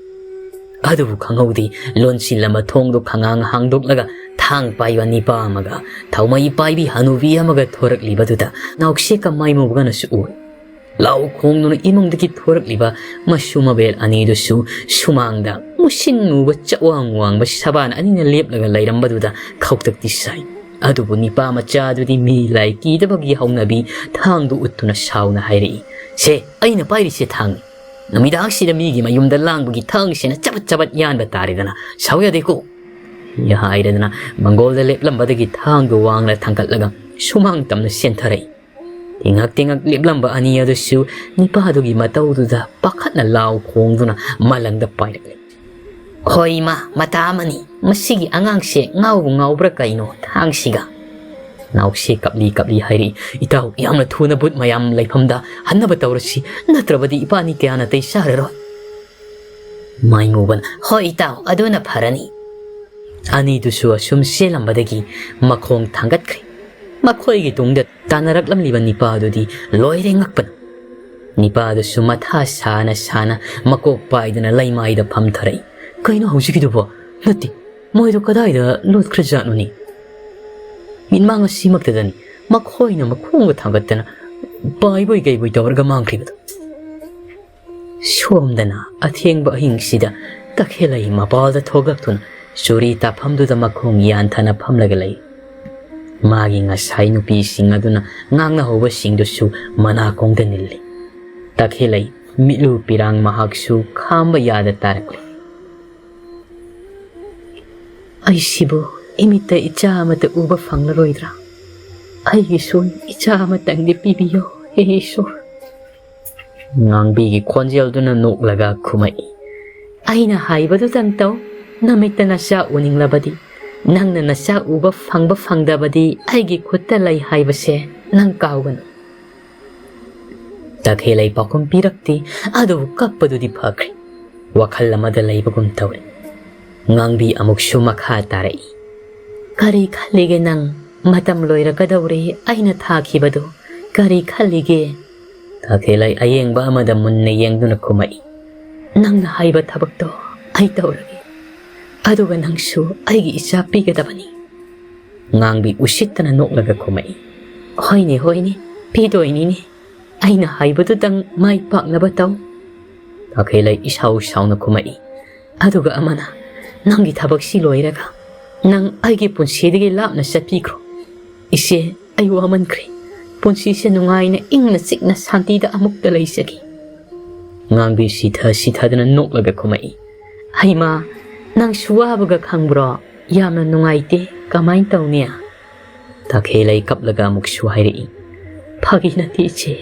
ꯑꯗꯨꯕꯨ ꯈꯪꯍꯧꯗꯦ, ꯂꯣꯟꯁꯤꯜꯂꯝꯕ ꯊꯣꯡꯗꯨ ꯈꯉꯥꯡ ꯍꯥꯡꯗꯣꯛꯂꯒ ꯊꯥꯡ ꯄꯥꯏꯕ ꯅꯤꯄꯥ ꯑꯃꯒ ꯊꯧꯃꯩ ꯄꯥꯏꯕꯤ ꯍꯅꯨꯕꯤ ꯑꯃꯒ ꯊꯣꯔꯛꯂꯤꯕꯗꯨꯗ ꯅꯥꯎꯁꯦꯛꯀ ꯃꯥꯏꯃꯨꯕꯒꯅꯁꯨ ꯎꯏ꯫ ꯂꯥꯎ ꯈꯣꯡꯗꯨꯅ ꯏꯃꯨꯡꯗꯒꯤ ꯊꯣꯔꯛꯂꯤꯕ ꯃꯁꯨ ꯃꯕꯦꯜ ꯑꯅꯤꯗꯨꯁꯨ ꯁꯨꯃꯥꯡꯗ ꯃꯨꯁꯤꯟ ꯃꯨꯕ ꯆꯋꯥꯡ ꯋꯥꯡꯕ ꯁꯕꯥꯟ ꯑꯅꯤꯅ ꯂꯦꯞꯂꯒ ꯂꯩꯔꯝꯕꯗꯨꯗ ꯈꯧꯇꯛꯇꯤ ꯁꯥꯏ꯫ ꯑꯗꯨꯕꯨ ꯅꯤꯄꯥ ꯃꯆꯥꯗꯨꯗꯤ ꯃꯤ ꯂꯥꯏ ꯀꯤꯗꯕꯒꯤ ꯍꯧꯅꯕꯤ ꯊꯥꯡꯗꯨ ꯎꯠꯇꯨꯅ ꯁꯥꯎꯅ ꯍꯥꯏꯔꯛꯏ, "ꯁꯦ, ꯑꯩꯅ ꯄꯥꯏꯔꯤꯁꯦ ꯊꯥꯡꯅꯤ꯫ ꯅꯨꯃꯤꯗꯥꯡꯁꯤꯗ ꯃꯤꯒꯤ ꯃꯌꯨꯝꯗ ꯂꯥꯡꯕꯒꯤ ꯊꯥꯡꯁꯤꯅ ꯆꯕꯠ ꯆꯕꯠ ꯌꯥꯟꯕ ꯇꯥꯔꯦꯗꯅ, ꯁꯥꯎ ꯌꯥꯗꯦꯀꯣ?" ꯍꯥꯏꯔꯗꯅ ꯃꯪꯒꯣꯜꯗ ꯂꯦꯞꯂꯝꯕꯗꯒꯤ ꯊꯥꯡꯗꯨ ꯋꯥꯡꯅ ꯊꯥꯡꯒꯠꯂꯒ ꯁꯨꯃꯥꯡ ꯇꯝꯅ ꯆꯦꯟꯊꯔꯛꯏ꯫ ꯇꯤꯉꯛ ꯇꯤꯉꯛ ꯂꯦꯞꯂꯝꯕ ꯑꯅꯤ ꯑꯗꯨꯁꯨ ꯅꯤꯄꯥꯗꯨꯒꯤ ꯃꯇꯧꯗꯨꯗ ꯄꯥꯈꯠꯅ ꯂꯥꯎ ꯈꯣꯡꯗꯨꯅ ꯃꯥꯂꯪꯗ ꯄꯥꯏꯔꯛꯂꯦ꯫ "ꯍꯣꯏ ꯏꯃꯥ, ꯃꯇꯥ ꯑꯃꯅꯤ꯫ ꯃꯁꯤꯒꯤ ꯑꯉꯥꯡꯁꯦ ꯉꯥꯎꯕꯨ ꯉꯥꯎꯕ꯭ꯔꯥ ꯀꯩꯅꯣ ꯊꯥꯡꯁꯤꯒ?" ꯅꯥꯎꯁꯦ ꯀꯞꯂꯤ ꯀꯞꯂꯤ ꯍꯥꯏꯔꯛꯏ, "ꯏꯇꯥꯎ, ꯌꯥꯝꯅ ꯊꯨꯅ ꯚꯨꯠ ꯃꯌꯥꯝ ꯂꯩꯐꯝꯗ ꯍꯟꯅꯕ ꯇꯧꯔꯁꯤ, ꯅꯠꯇ꯭ꯔꯕꯗꯤ ꯏꯄꯥꯅꯤ ꯀꯌꯥ ꯅꯥꯇꯩ ꯆꯥꯔꯔꯣꯏ꯫" ꯃꯥꯏꯃꯨꯕꯅ, "ꯍꯣꯏ ꯏꯇꯥꯎ, ꯑꯗꯨꯅ ꯐꯔꯅꯤ꯫" ꯑꯅꯤꯗꯨꯁꯨ ꯑꯁꯨꯝ ꯆꯦꯜꯂꯝꯕꯗꯒꯤ ꯃꯈꯣꯡ ꯊꯥꯡꯒꯠꯈ꯭ꯔꯦ꯫ ꯃꯈꯣꯏꯒꯤ ꯇꯨꯡꯗ ꯇꯥꯟꯅꯔꯛꯂꯝꯂꯤꯕ ꯅꯤꯄꯥꯗꯨꯗꯤ ꯂꯣꯏꯔꯦ ꯉꯛꯄꯅ꯫ ꯅꯤꯄꯥꯗꯨꯁꯨ ꯃꯊꯥ ꯁꯥꯅ ꯁꯥꯅ ꯃꯀꯣꯛ ꯄꯥꯏꯗꯨꯅ ꯂꯩꯃꯥꯏꯗ ꯐꯝꯊꯔꯛꯏ꯫ "ꯀꯩꯅꯣ ꯍꯧꯖꯤꯛꯀꯤꯗꯨꯕꯣ? ꯅꯠꯇꯦ, ꯃꯣꯏꯗꯣ ꯀꯗꯥꯏꯗ ꯂꯣꯠꯈ꯭ꯔꯖꯥꯠꯅꯣꯅꯦ? ꯃꯤꯠꯃꯥꯡ ꯑꯁꯤꯃꯛꯇꯗꯅꯤ ꯃꯈꯣꯏꯅ ꯃꯈꯣꯡꯒ ꯊꯥꯡꯒꯠꯇꯅ ꯄꯥꯏꯕꯣꯏ ꯀꯩꯕꯣꯏ ꯇꯧꯔꯒ ꯃꯥꯡꯈ꯭ꯔꯤꯕꯗꯣ꯫" ꯁꯣꯝꯗꯅ ꯑꯊꯦꯡꯕ ꯑꯍꯤꯡꯁꯤꯗ ꯇꯈꯦꯜꯂꯩ ꯃꯄꯥꯜꯗ ꯊꯣꯛꯂꯛꯇꯨꯅ ꯆꯨꯔꯤ ꯇꯥꯐꯝꯗꯨꯗ ꯃꯈꯣꯡ ꯌꯥꯟꯊꯅ ꯐꯝꯂꯒ ꯂꯩ꯫ ꯃꯥꯒꯤ ꯉꯁꯥꯏ ꯅꯨꯄꯤꯁꯤꯡ ꯑꯗꯨꯅ ꯉꯥꯡꯅꯍꯧꯕꯁꯤꯡꯗꯨꯁꯨ ꯃꯅꯥꯀꯣꯡꯗ ꯅꯤꯜꯂꯤ꯫ ꯇꯈꯦꯜꯂꯩ ꯃꯤꯠꯂꯨ ꯄꯤꯔꯥꯡ ꯃꯍꯥꯛꯁꯨ ꯈꯥꯝꯕ ꯌꯥꯗ ꯇꯥꯔꯛꯂꯤ꯫ "ꯑꯩꯁꯤꯕꯨ ꯏꯃꯤꯠꯇ ꯏꯆꯥ ꯑꯃꯠꯇ ꯎꯕ ꯐꯪꯂꯔꯣꯏꯗ꯭ꯔꯥ? ꯑꯩꯒꯤꯁꯨ ꯏꯆꯥ ꯑꯃꯇꯪꯗꯤ ꯄꯤꯕꯤꯌꯣ, ꯍꯦ ꯏꯁꯣꯔ꯫" ꯉꯥꯡꯕꯤꯒꯤ ꯈꯣꯟꯖꯦꯜꯗꯨꯅ ꯅꯣꯛꯂꯒ ꯈꯨꯝꯃꯛꯏ, "ꯑꯩꯅ ꯍꯥꯏꯕꯗꯨꯗꯪ ꯇꯧ꯫ ꯅꯃꯤꯠꯇ ꯅꯆꯥ ꯎꯅꯤꯡꯂꯕꯗꯤ, ꯅꯪꯅ ꯅꯆꯥ ꯎꯕ ꯐꯪꯕ ꯐꯪꯗꯕꯗꯤ ꯑꯩꯒꯤ ꯈꯨꯠꯇ ꯂꯩ ꯍꯥꯏꯕꯁꯦ ꯅꯪ ꯀꯥꯎꯒꯅꯨ꯫" ꯇꯈꯦꯜꯂꯩ ꯄꯥꯎꯈꯨꯝ ꯄꯤꯔꯛꯇꯦ, ꯑꯗꯨꯕꯨ ꯀꯞꯄꯗꯨꯗꯤ ꯐꯈ꯭ꯔꯦ꯫ ꯋꯥꯈꯜ ꯑꯃꯗ ꯂꯩꯕꯒꯨꯝ ꯇꯧꯔꯦ꯫ ꯉꯥꯡꯕꯤ ꯑꯃꯨꯛꯁꯨ ꯃꯈꯥ ꯇꯥꯔꯛꯏ, "ꯀꯔꯤ ꯈꯜꯂꯤꯒꯦ ꯅꯪ? ꯃꯇꯝ ꯂꯣꯏꯔꯛꯀꯗꯧꯔꯦ ꯑꯩꯅ ꯊꯥꯈꯤꯕꯗꯨ꯫ ꯀꯔꯤ ꯈꯜꯂꯤꯒꯦ?" ꯇꯈꯦꯜꯂꯩ ꯑꯌꯦꯡꯕ ꯑꯃꯗ ꯃꯨꯟꯅ ꯌꯦꯡꯗꯨꯅ ꯈꯨꯝꯃꯛꯏ, "ꯅꯪꯅ ꯍꯥꯏꯕ ꯊꯕꯛꯇꯣ ꯑꯩ ꯇꯧꯔꯒꯦ, ꯑꯗꯨꯒ ꯅꯪꯁꯨ ꯑꯩꯒꯤ ꯏꯆꯥ ꯄꯤꯒꯗꯕꯅꯤ꯫" ꯉꯥꯡꯕꯤ ꯎꯁꯤꯠꯇꯅ ꯅꯣꯛꯂꯒ ꯈꯨꯝꯃꯛꯏ, "ꯍꯣꯏꯅꯦ, ꯍꯣꯏꯅꯦ, ꯄꯤꯗꯣꯏꯅꯤꯅꯦ꯫ ꯑꯩꯅ ꯍꯥꯏꯕꯗꯨꯗꯪ ꯃꯥꯏ ꯄꯥꯛꯅꯕ ꯇꯧ꯫" ꯇꯈꯦꯜꯂꯩ ꯏꯁꯥꯎ ꯁꯥꯎꯅ ꯈꯨꯝꯃꯛꯏ, "ꯑꯗꯨꯒ ꯑꯃꯅ, ꯅꯪꯒꯤ ꯊꯕꯛꯁꯤ ꯂꯣꯏꯔꯒ ꯅꯪ ꯑꯩꯒꯤ ꯄꯨꯟꯁꯤꯗꯒꯤ ꯂꯥꯞꯅ ꯆꯠꯄꯤꯈ꯭ꯔꯣ꯫ ꯏꯆꯦ, ꯑꯩ ꯋꯥꯃꯟꯈ꯭ꯔꯦ꯫ ꯄꯨꯟꯁꯤꯁꯦ ꯅꯨꯡꯉꯥꯏꯅ ꯏꯪꯅ ꯆꯤꯛꯅ ꯁꯥꯟꯇꯤꯗ ꯑꯃꯨꯛꯇ ꯂꯩꯖꯒꯦ꯫" ꯉꯥꯡꯕꯤ ꯁꯤꯊ ꯁꯤꯊꯗꯅ ꯅꯣꯛꯂꯒ ꯈꯨꯝꯃꯛꯏ, "ꯍꯩꯃꯥ, ꯅꯪꯁꯨ ꯋꯥꯕꯒ ꯈꯪꯕ꯭ꯔꯣ? ꯌꯥꯝꯅ ꯅꯨꯡꯉꯥꯏꯇꯦ, ꯀꯃꯥꯏꯅ ꯇꯧꯅꯤ?" ꯇꯈꯦꯜꯂꯩ ꯀꯞꯂꯒ ꯑꯃꯨꯛꯁꯨ ꯍꯥꯏꯔꯛꯏ, "ꯐꯥꯒꯤ ꯅꯠꯇꯦ ꯏꯆꯦ,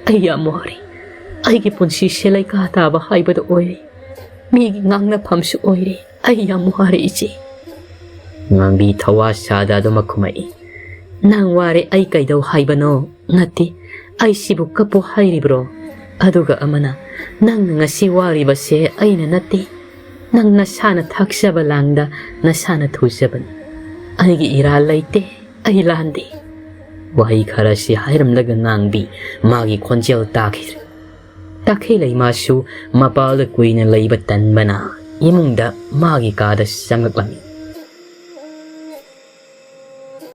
ꯑꯩ ꯌꯥꯝ ꯋꯥꯔꯦ꯫ ꯑꯩꯒꯤ ꯄꯨꯟꯁꯤꯁꯦ ꯂꯩꯈꯥ ꯇꯥꯕ ꯍꯥꯏꯕꯗꯨ ꯑꯣꯏꯔꯦ꯫ ꯃꯤꯒꯤ ꯉꯥꯡꯅꯐꯝꯁꯨ ꯑꯣꯏꯔꯦ꯫ ꯑꯩ ꯌꯥꯝ ꯋꯥꯔꯦ ꯏꯆꯦ꯫" ꯉꯥꯡꯕꯤ ꯊꯋꯥ ꯁꯥꯗ ꯑꯗꯨꯃꯛ ꯈꯨꯝꯃꯛꯏ, "ꯅꯪ ꯋꯥꯔꯦ ꯑꯩ ꯀꯩꯗꯧ ꯍꯥꯏꯕꯅꯣ? ꯅꯠꯇꯦ, ꯑꯩ ꯁꯤꯕꯨ ꯀꯞꯄꯨ ꯍꯥꯏꯔꯤꯕ꯭ꯔꯣ? ꯑꯗꯨꯒ ꯑꯃꯅ, ꯅꯪꯅ ꯉꯁꯤ ꯋꯥꯔꯤꯕꯁꯦ ꯑꯩꯅ ꯅꯠꯇꯦ꯫ ꯅꯪ ꯅꯁꯥꯅ ꯊꯥꯛꯆꯕ ꯂꯥꯡꯗ ꯅꯁꯥꯅ ꯊꯨꯖꯕꯅꯤ꯫ ꯑꯩꯒꯤ ꯏꯔꯥꯜ ꯂꯩꯇꯦ, ꯑꯩ ꯂꯥꯟꯗꯦ꯫" ꯋꯥꯍꯩ ꯈꯔꯁꯤ ꯍꯥꯏꯔꯝꯂꯒ ꯉꯥꯡꯕꯤ ꯃꯥꯒꯤ ꯈꯣꯟꯖꯦꯜ ꯇꯥꯈꯤꯗ꯭ꯔꯦ꯫ ꯇꯈꯦꯜꯂꯩ ꯃꯥꯁꯨ ꯃꯄꯥꯜꯗ ꯀꯨꯏꯅ ꯂꯩꯕ ꯇꯟꯕꯅ ꯏꯃꯨꯡꯗ ꯃꯥꯒꯤ ꯀꯥꯗ ꯆꯪꯂꯛꯂꯝꯃꯤ꯫